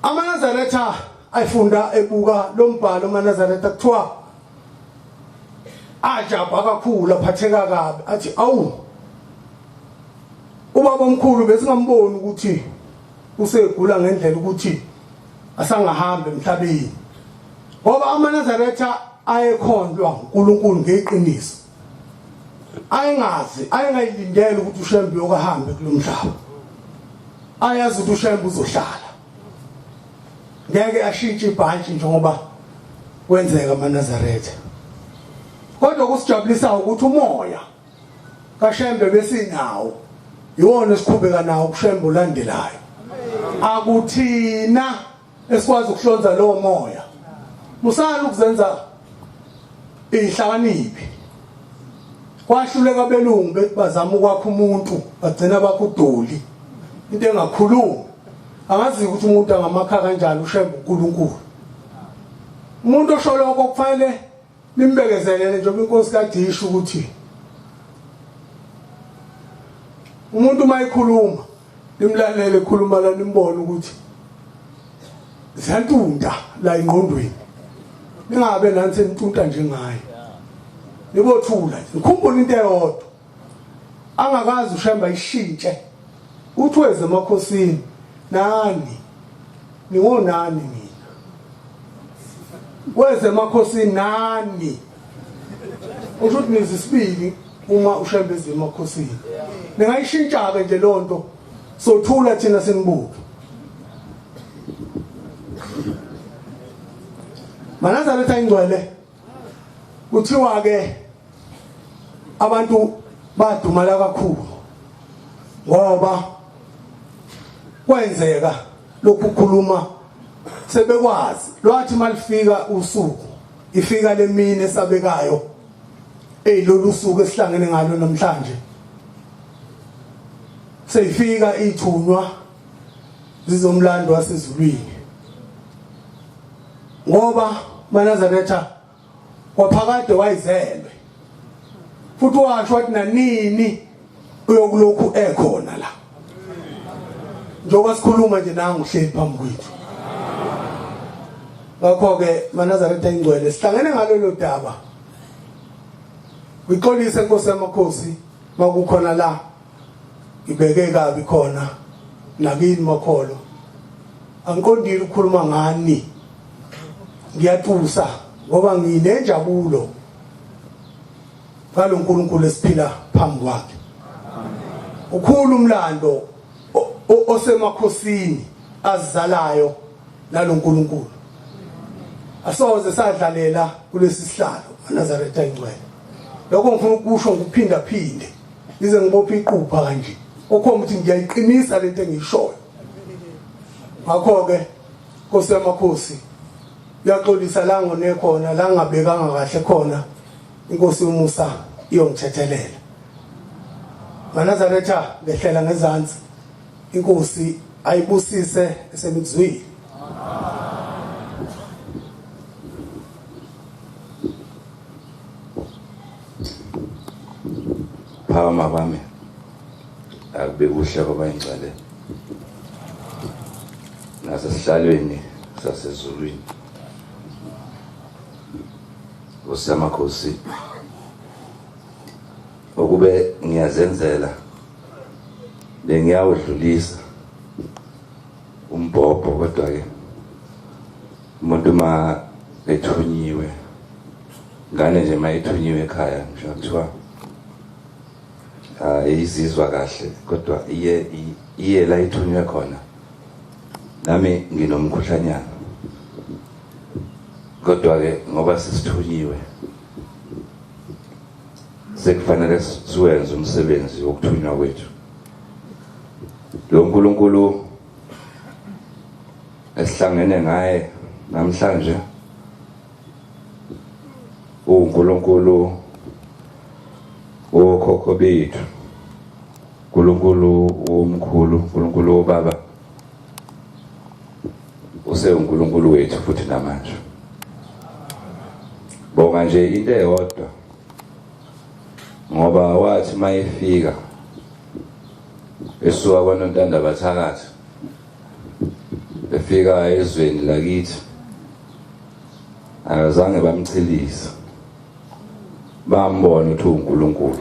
AmaNazaretha ayifunda ebuka lombhalo amaNazaretha kuthiwa ajabha kakhulu aphatheka kabi athi awu ubaba omkhulu besingamboni ukuthi usegula ngendlela ukuthi asangahamba emhlabeni, ngoba amaNazaretha ayekhondlwa uNkulunkulu ngeqiniso, ayengazi ayengayilindele ukuthi uShembe uyokuhambe kulomhlaba, ayazi ukuthi uShembe uzohlala, ngeke ashintshe ibhantshi njengoba kwenzeka amaNazaretha. Kodwa kusijabulisa ukuthi umoya kaShembe besinawo iwona esiqhubeka nawo kuShembe olandelayo. Akuthina esikwazi ukuhlonza lowo moya. Musani ukuzenza ihlakaniphi. Kwahluleka abelungu bethi bazama ukwakha umuntu bagcina bakha udoli, into engakhulumi. Angazi ukuthi umuntu angamakha kanjani uShembe uNkulunkulu. Umuntu osho lokho kufanele nimbekezelele njengoba inkosi kade isho ukuthi umuntu uma ekhuluma nimlalele ekhuluma la nimbone ukuthi ziyantunta la engqondweni, ningabe nani senitunta njengaye. Nibothula nje, nikhumbule into eyodwa angakazi uShembe ayishintshe, uthi weze emakhosini nani ningonani nina, weze emakhosini nani, usho ukuthi nizisibili uma uShembe eze emakhosini. Ningayishintsha ke nje lonto, sothula thina sinibuke. MaNazaretha ingcwele, kuthiwa ke abantu badumala kakhulu ngoba kwenzeka lokhu kukhuluma sebekwazi lwathi malifika usuku ifika lemini esabekayo eyilolu suku esihlangene ngalo namhlanje, seyifika ithunywa zizomlando wasezulwini, ngoba maNazaretha waphakade wayizelwe futhi washo wathi nanini uyokulokhu ekhona la njengoba sikhuluma nje nangu uhleli phambi kwethu. Ngakho ke maNazaretha ingcwele sihlangene ngalolu daba, ngixolise Nkosi yamakhosi makukhona la ngibeke kabi khona nakini makholo, angiqondile ukukhuluma ngani, ngiyatusa ngoba nginenjabulo ngaloNkulunkulu esiphila phambi kwakhe. Ukhulu umlando osemakhosini azizalayo naloNkulunkulu, asoze sadlalela kulesi sihlalo maNazaretha ingcwele. Lokho ngifuna ukusho ngikuphinda phinde ngize ngibophe iqupha kanje okhomba ukuthi ngiyayiqinisa lento engiyishoyo. Ngakho ke Nkosi yamakhosi uyaxolisa la ngone khona, la ngabekanga kahle khona, inkosi yomusa iyongithethelela. MaNazaretha ngehlela ngezansi, inkosi ayibusise esenikuzwile. Phakama bami, akube kuhle kwabayingcwele. Nasesihlalweni sasezulwini. Nkosi yamakhosi, ukube ngiyazenzela bengiyawudlulisa umbhobho, kodwa ke umuntu ma ethunyiwe, ngane nje ma ethunyiwe ekhaya, ngisho kuthiwa ayizizwa kahle, kodwa iye la ithunywe khona. Nami nginomkhuhlanyana, kodwa ke ngoba sisithunyiwe sekufanele siwenze umsebenzi wokuthunywa kwethu. Lo nkulunkulu esihlangene ngaye namhlanje uNkulunkulu wokhokho bethu, uNkulunkulu womkhulu, uNkulunkulu wobaba, usewuNkulunkulu wethu futhi namanje. Bonga nje into eyodwa, ngoba wathi mayefika esuka kwaNontanda bathakathi efika ezweni lakithi, akazange bamchilisa, bambona ukuthi uNkulunkulu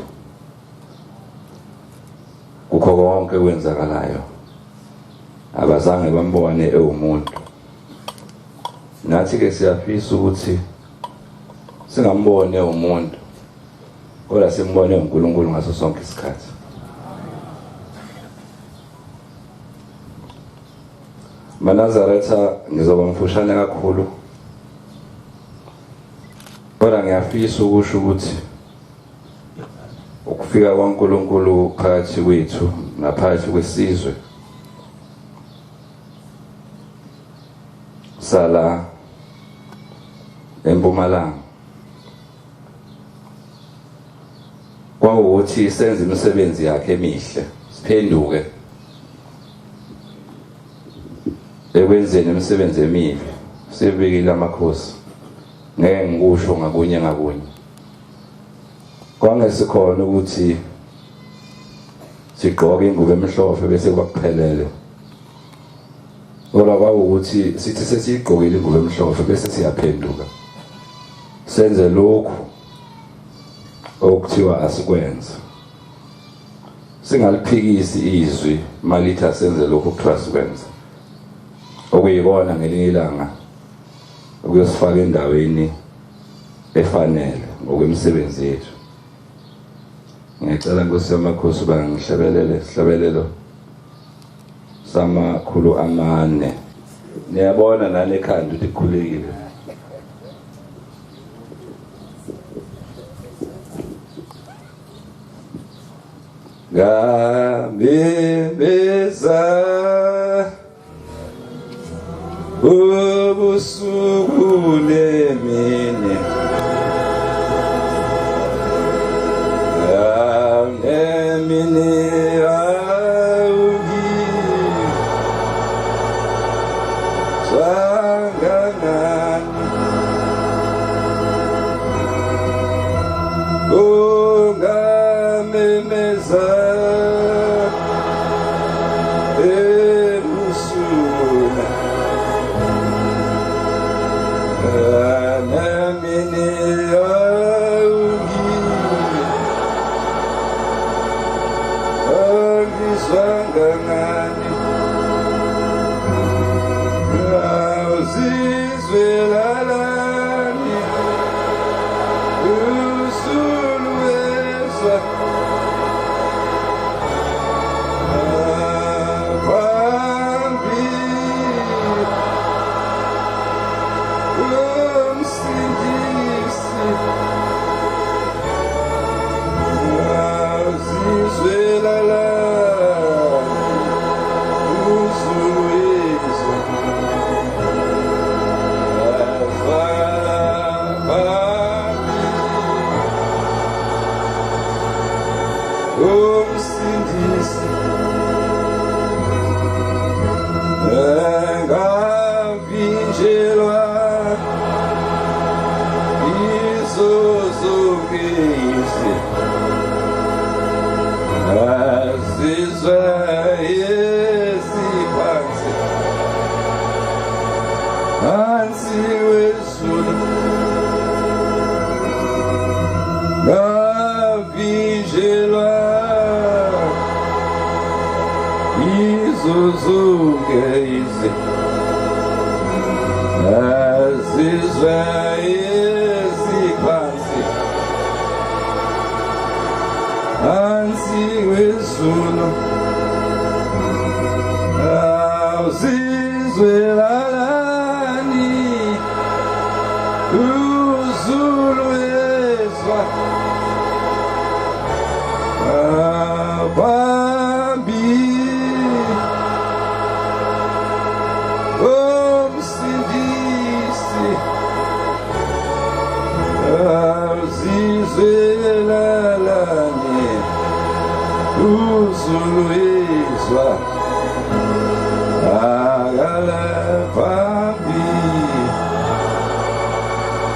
kukho konke kwenzakalayo, abazange bambone ewumuntu. Nathi ke siyafisa ukuthi singambone umuntu, kodwa simbone uNkulunkulu ngaso sonke isikhathi. MaNazaretha, ngizoba mfushane kakhulu, kodwa ngiyafisa ukusho ukuthi ukufika kwaNkulunkulu phakathi kwethu naphakathi kwesizwe sala eMpumalanga kwawukuthi senze imisebenzi yakhe emihle, siphenduke ekwenzeni imisebenzi emibi. Sibikile amakhosi, ngeke ngikusho ngakunye ngakunye. Kwangesikhona ukuthi sigqoke ingubo emhlophe bese kuba kuphelele, kodwa kwawukuthi sithi sesiyigqokile ingubo emhlophe bese siyaphenduka senze lokhu okuthiwa asikwenze, singaliphikisi izwi malithi asenze lokhu okuthiwa sikwenze, okuyikona ngelinye ilanga ukuyosifaka endaweni efanele ngokwemisebenzi yethu. Ngiyacela Nkosi yamakhosi uba ngihlabelele isihlabelelo sama-400. Niyabona nani ekhanda ukuthi kukhulekile. Ngamemeza ubusuku nemini, nemini awuki zwangangani, ungamemeza ebusuku nemini awuki angizwangangani, awuzizwelalani usulwezwa kwambi umsindisi, awuzizwelalani usulwezwa umsindisi, engavinjelwa izo zonke azizwa eziphansi. Zonke izizwe eziphansi phansi kwezulu awuzizwelalani uzulu ezwa abambi omsindisi awuzizwelalani uzulu ezwa akalaphambi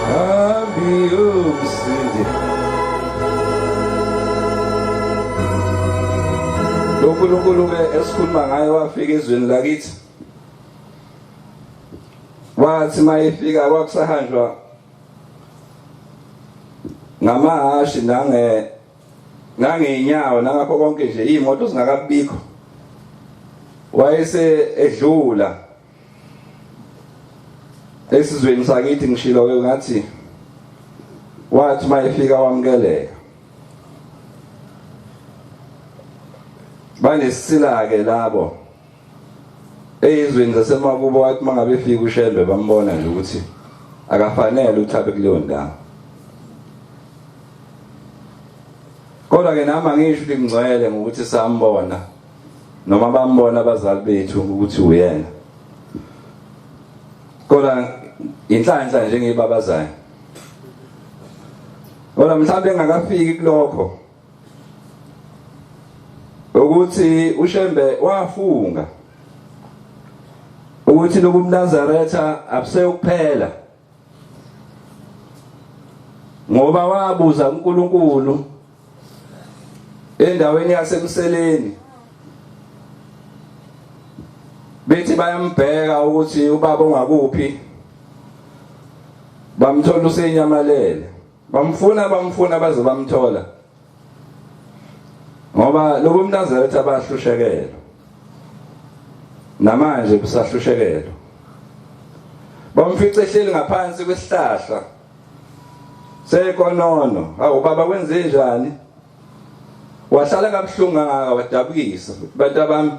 hambi umsindi Lo Nkulunkulu ke esikhuluma ngaye wafika ezweni lakithi wathi mayefika kwakusahanjwa ngamahhashi nange nangeenyawo nangakho konke nje iy'moto zingakabikho wayese edlula esizweni sakithi ngishilo ke ngathi wathi mayefika wamukeleka banesila ke labo eyizweni zasemakubo wathi mangabe efika uShembe bambona nje ukuthi akafanele ukuthi abe kuleyo ndawo kodwa ke nami angisho ukuthi ngcwele ngokuthi sambona noma bambona abazali bethu ukuthi uyena kodwa inhlanhla nje ngiyibabazayo kodwa mhlawumbe engakafiki kulokho ukuthi uShembe wafunga ukuthi lokumNazaretha abusekuphela ngoba wabuza uNkulunkulu endaweni yasemseleni bethi bayambheka ukuthi ubaba ungakuphi bamthola usenyamalele bamfuna bamfuna baze bamthola ngoba lobo mnazaretha abahlushekelo namanje busahlushekelo bamfice ehleli ngaphansi kwesihlahla sekonono hawu baba kwenze njani wahlala kabuhlungu kangaka wadabukisa bantu abami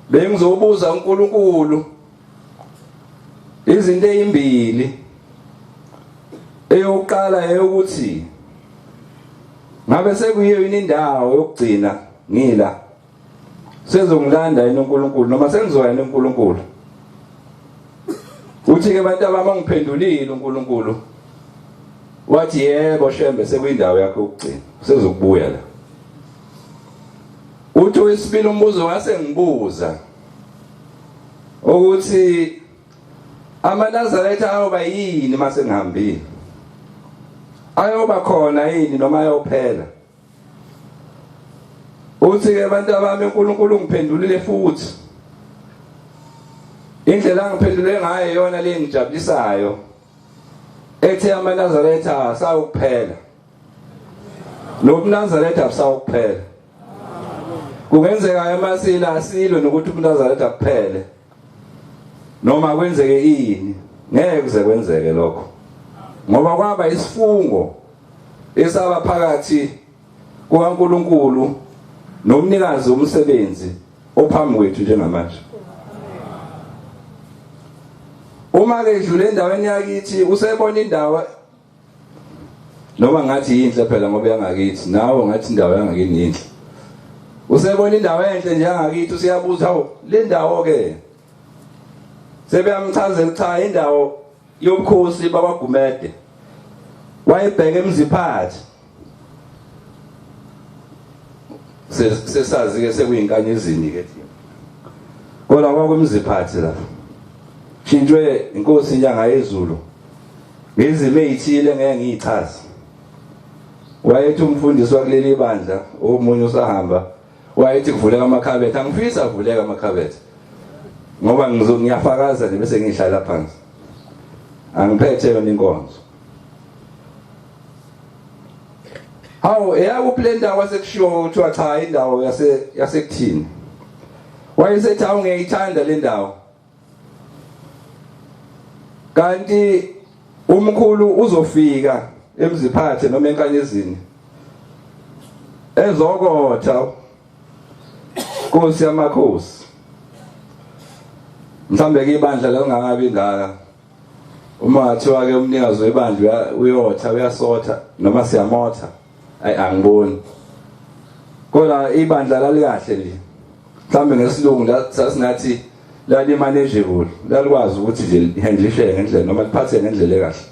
bengizobuza uNkulunkulu izinto ezimbili eyokuqala eyokuthi ngabe sekuyiyo yini indawo yokugcina ngila sezongilanda yini uNkulunkulu noma sengizoya yini uNkulunkulu uthi ke abantu abami ngiphendulile uNkulunkulu wathi yebo shembe sekuyindawo yakho yokugcina sezokubuya la uthi wesibili umbuzo wase ngibuza ukuthi amaNazaretha ayoba yini mase ngihambile ayoba khona yini noma ayophela uthi ke abantu abami uNkulunkulu ngiphendulile futhi indlela angiphendule ngayo iyona le ngijabulisayo ethe amaNazaretha asawukuphela nobuNazaretha abusawukuphela kungenzeka amasila asilwe nokuthi ubuNazaretha kuphele noma kwenzeke ini ngeke kuze kwenzeke lokho ngoba kwaba isifungo esaba phakathi kukaNkuluNkulu nomnikazi womsebenzi ophambi kwethu njengamanje uma ke edlule endaweni yakithi usebona indawo noma ngathi yinhle phela ngoba yangakithi nawe ngathi indawo yangakini yinhle usebona indawo enhle nje yangakithi usiyabuza hawu le ndawo ke sebeyamchazela cha indawo yobukhosi bakwaGumede wayebheke emziphathi sesazi ke sekuyinkanyezini ke thina kodwa kwakumziphathi lapho shintshwe inkosi inyanga yezulu ngezimo ezithile ngeke ngiyichaze wayethi umfundisi wakuleli bandla omunye usahamba wayethi kuvuleka amakhabethe angifisi avuleka amakhabethe ngoba ngiyafakaza nje bese ngihlala phansi angiphethe yona inkonzo hawu eyakuphi le ndawo kwasekushiwo kuthiwa cha indawo yase yasekuthini Wayesethi awu ngiyayithanda le ndawo. Kanti umkhulu uzofika emziphathe noma enkanyezini ezokotha Nkosi yamakhosi. Mhlambe ke ibandla lalingakabi ngaka. Uma ngathiwa ke umnikazi webandla uyotha uyasotha noma siyamotha ayi angiboni. Kodwa ibandla lalikahle nje. Mhlambe ngesilungu sasingathi lali manageable, lalikwazi ukuthi nje lihandlisheke ngendlela noma liphathe ngendlela ekahle.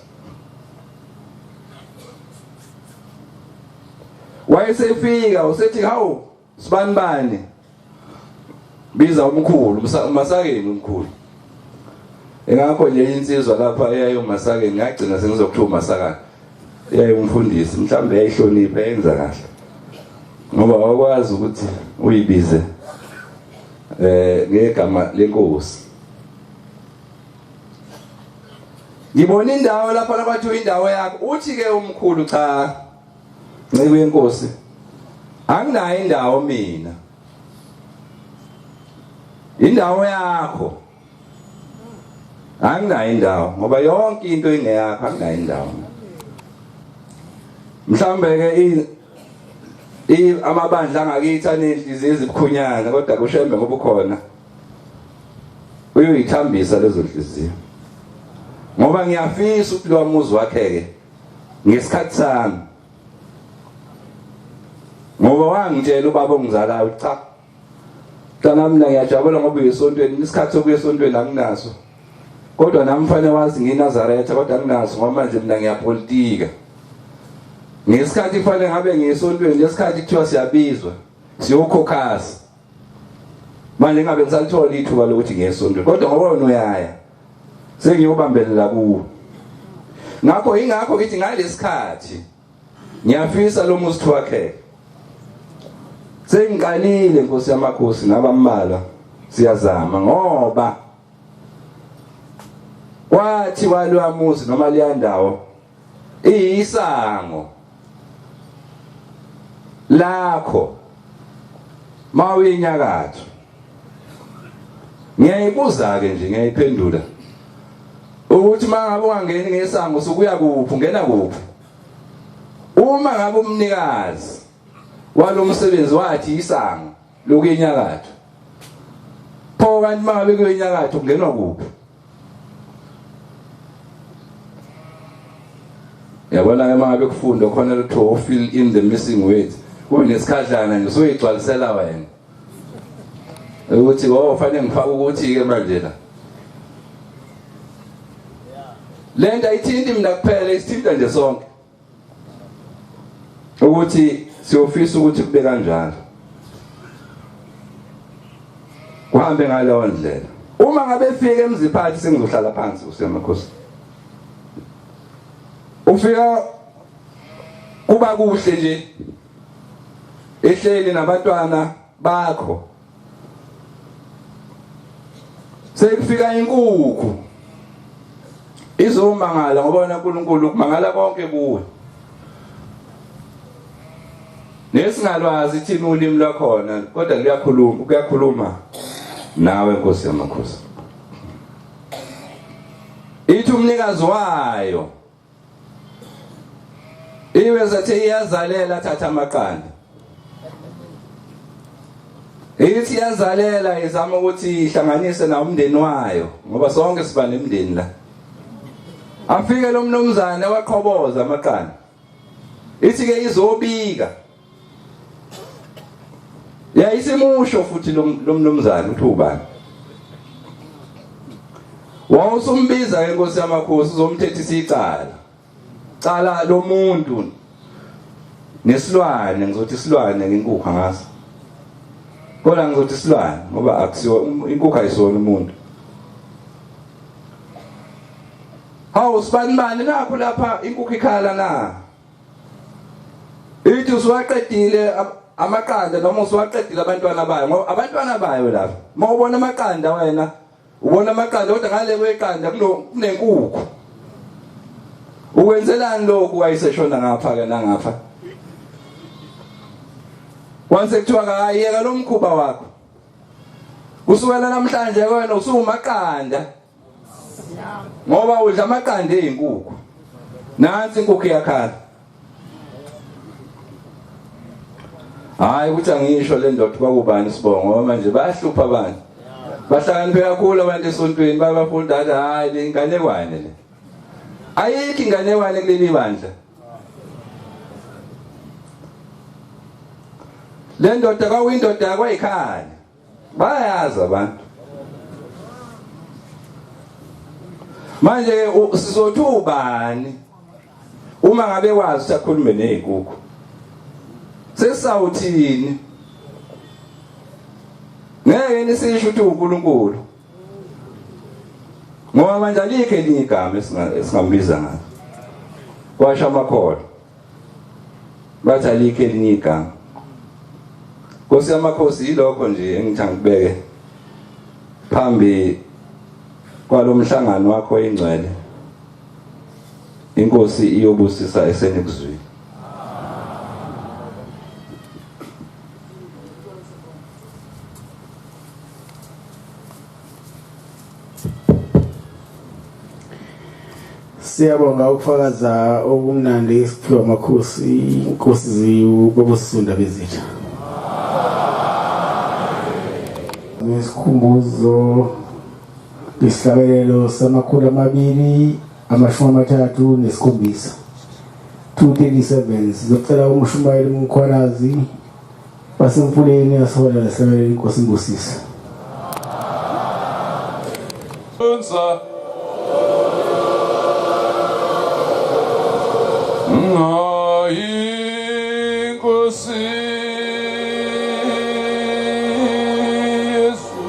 Wayesefika usethi hawu sibanibani biza umkhulu uMasakeni umkhulu engakho nje insizwa lapha eyayiwuMasakeni ngagcina sengizokuthiwa uMasakane eyayiwumfundisi mhlawumbe yayihlonipha yenza kahle ngoba wakwazi ukuthi uyibize eh ngegama lenkosi ngibona indawo lapha labathiwa indawo yakho uthi ke umkhulu cha Nceku yenkosi anginayo indawo mina indawo yakho anginayo indawo ngoba yonke into ingeyakho anginayo indawo mhlambe ke i amabandla angakithi anenhliziyo ezibukhunyana kodwa kushembe ngoba ukhona uyoyithambisa lezo nhliziyo ngoba ngiyafisa ukuthi lo muzi wakhe ke ngesikhathi sami ngoba wangitshela ubaba ongizalayo cha mntana mina ngiyajabula ngoba uyesontweni isikhathi sokuya esontweni anginaso kodwa nami fanele wazi ngiyiNazaretha kodwa anginaso ngoba manje mina ngiyapolitika ngesikhathi kufanele ngabe ngiyesontweni lesikhathi kuthiwa siyabizwa siyokhokhasa manje ngabe ngisalithola ithuba lokuthi ngiye esontweni kodwa ngoba wena uyaya sengiyobambelela kuwe ngakho ingakho ngithi ngalesikhathi ngiyafisa lo muzi wakheke sengiqalile nkosi yamakhosi nabambalwa siyazama ngoba kwathi walwamuzi noma liyandawo iyisango lakho mawuyinyakatho ngiyayibuza ke nje ngiyayiphendula ukuthi mangabe ungangeni ngesango sukuya kuphi ungena kuphi uma ngabe umnikazi walomsebenzi wathi isango lokuyenyakatho pho kanti mangabe kuyenyakatho kungenwa kuphi yabona ke mangabe kufundwa khona lutho fill in the missing words kube nesikhadlana nje soyigcwalisela wena ukuthi oh fanele ngifake ukuthi ke manje la lento ayithinti mina kuphela isithinta nje sonke ukuthi siyofisa ukuthi kube kanjalo kuhambe ngaleyo ndlela uma ngabe efika emziphathi sengizohlala phansi usemakhosi ufika kuba kuhle nje ehleli nabantwana bakho sekufika inkukhu izomangala ngoba wena uNkulunkulu kumangala konke kuwe nesingalwazi thina ulimi lwakhona kodwa luyakhuluma kuyakhuluma nawe Nkosi yamakhosi ithi umnikazi wayo Iwe zathi iyazalela thatha amaqanda. Ithi iyazalela izama ukuthi ihlanganise na umndeni wayo ngoba sonke siba nemndeni la. Afike lo mnumzane waqhoboza amaqanda. Ithi ke izobika. Yayisimusho futhi lo mnumzane uthi ubani. Wawusumbiza ke Nkosi yamakhosi uzomthethisa icala. Cala lomuntu nesilwane ngizothi isilwane ngenkukhu angazi. Kodwa ngizothi isilwane ngoba akusiwo um, inkukhu ayisona umuntu. Hawu sibanibani nakho lapha inkukhu ikhala na? Ithi usuwaqedile amaqanda noma usuwaqedile abantwana bayo ngoba abantwana bayo lapha uma ubona amaqanda wena ubona amaqanda kodwa ngale kweqanda kunenkukhu ukwenzelani lokhu wayeseshona ngapha ke nangapha kwase kuthiwa kayeka lo mkhuba wakho. Kusukela namhlanje wena usumaqanda. Ngoba udla amaqanda ezinkukhu. Nansi inkukhu iyakhala. Hayi ukuthi angisho le ndoda kwakubani sibongo ngoba manje bayahlupha abantu. Bahlakaniphe kakhulu abantu esontweni babafunda athi hayi le inganekwane le. Ayikho inganekwane kuleli bandla. Le ndoda kwakuyindoda yakwayikhaya. Bayazi abantu. Manje sizothi ubani uma ngabe wazi ukuthi akhulume nezinkukhu? Sesawuthini? Ngeke nisisho ukuthi uNkulunkulu. Ngoba manje alikho elinye igama esingambiza ngalo. Kwasho amakholwa. Bathi alikho elinye igama. Nkosi yamakhosi yilokho nje engithi angibeke phambi kwalomhlangano wakho ingcwele. Inkosi iyobusisa esenikuzwile. Siyabonga ukufakaza okumnandi esiphiwa amakhosi inkosi zibabusunda bezitha. Ngesikhumbuzo isihlabelelo sama-237 237 sizocela umshumayeli uMkhwanazi wasemfuleni asiholela sihlabelelo inkosi imbusise. Unsa Inkosi Yesu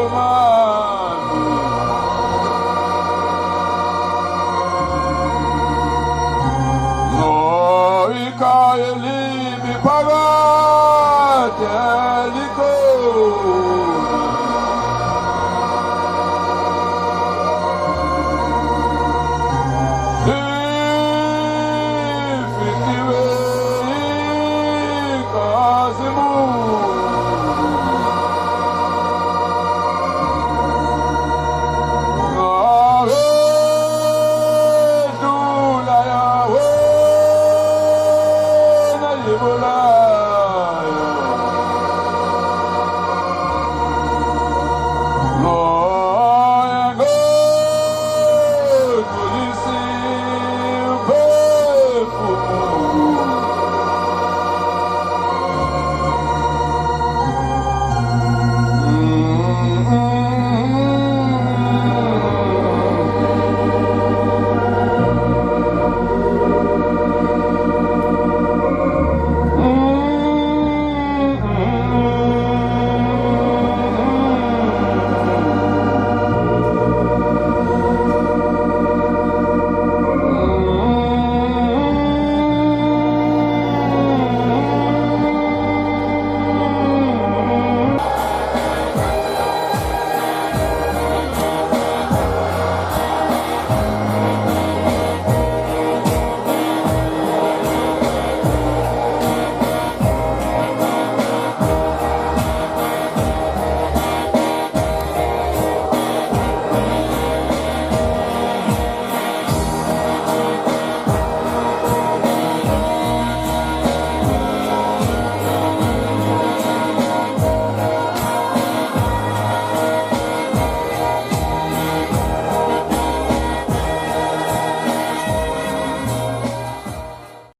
Ntolomane. No ikhaya limi phakade.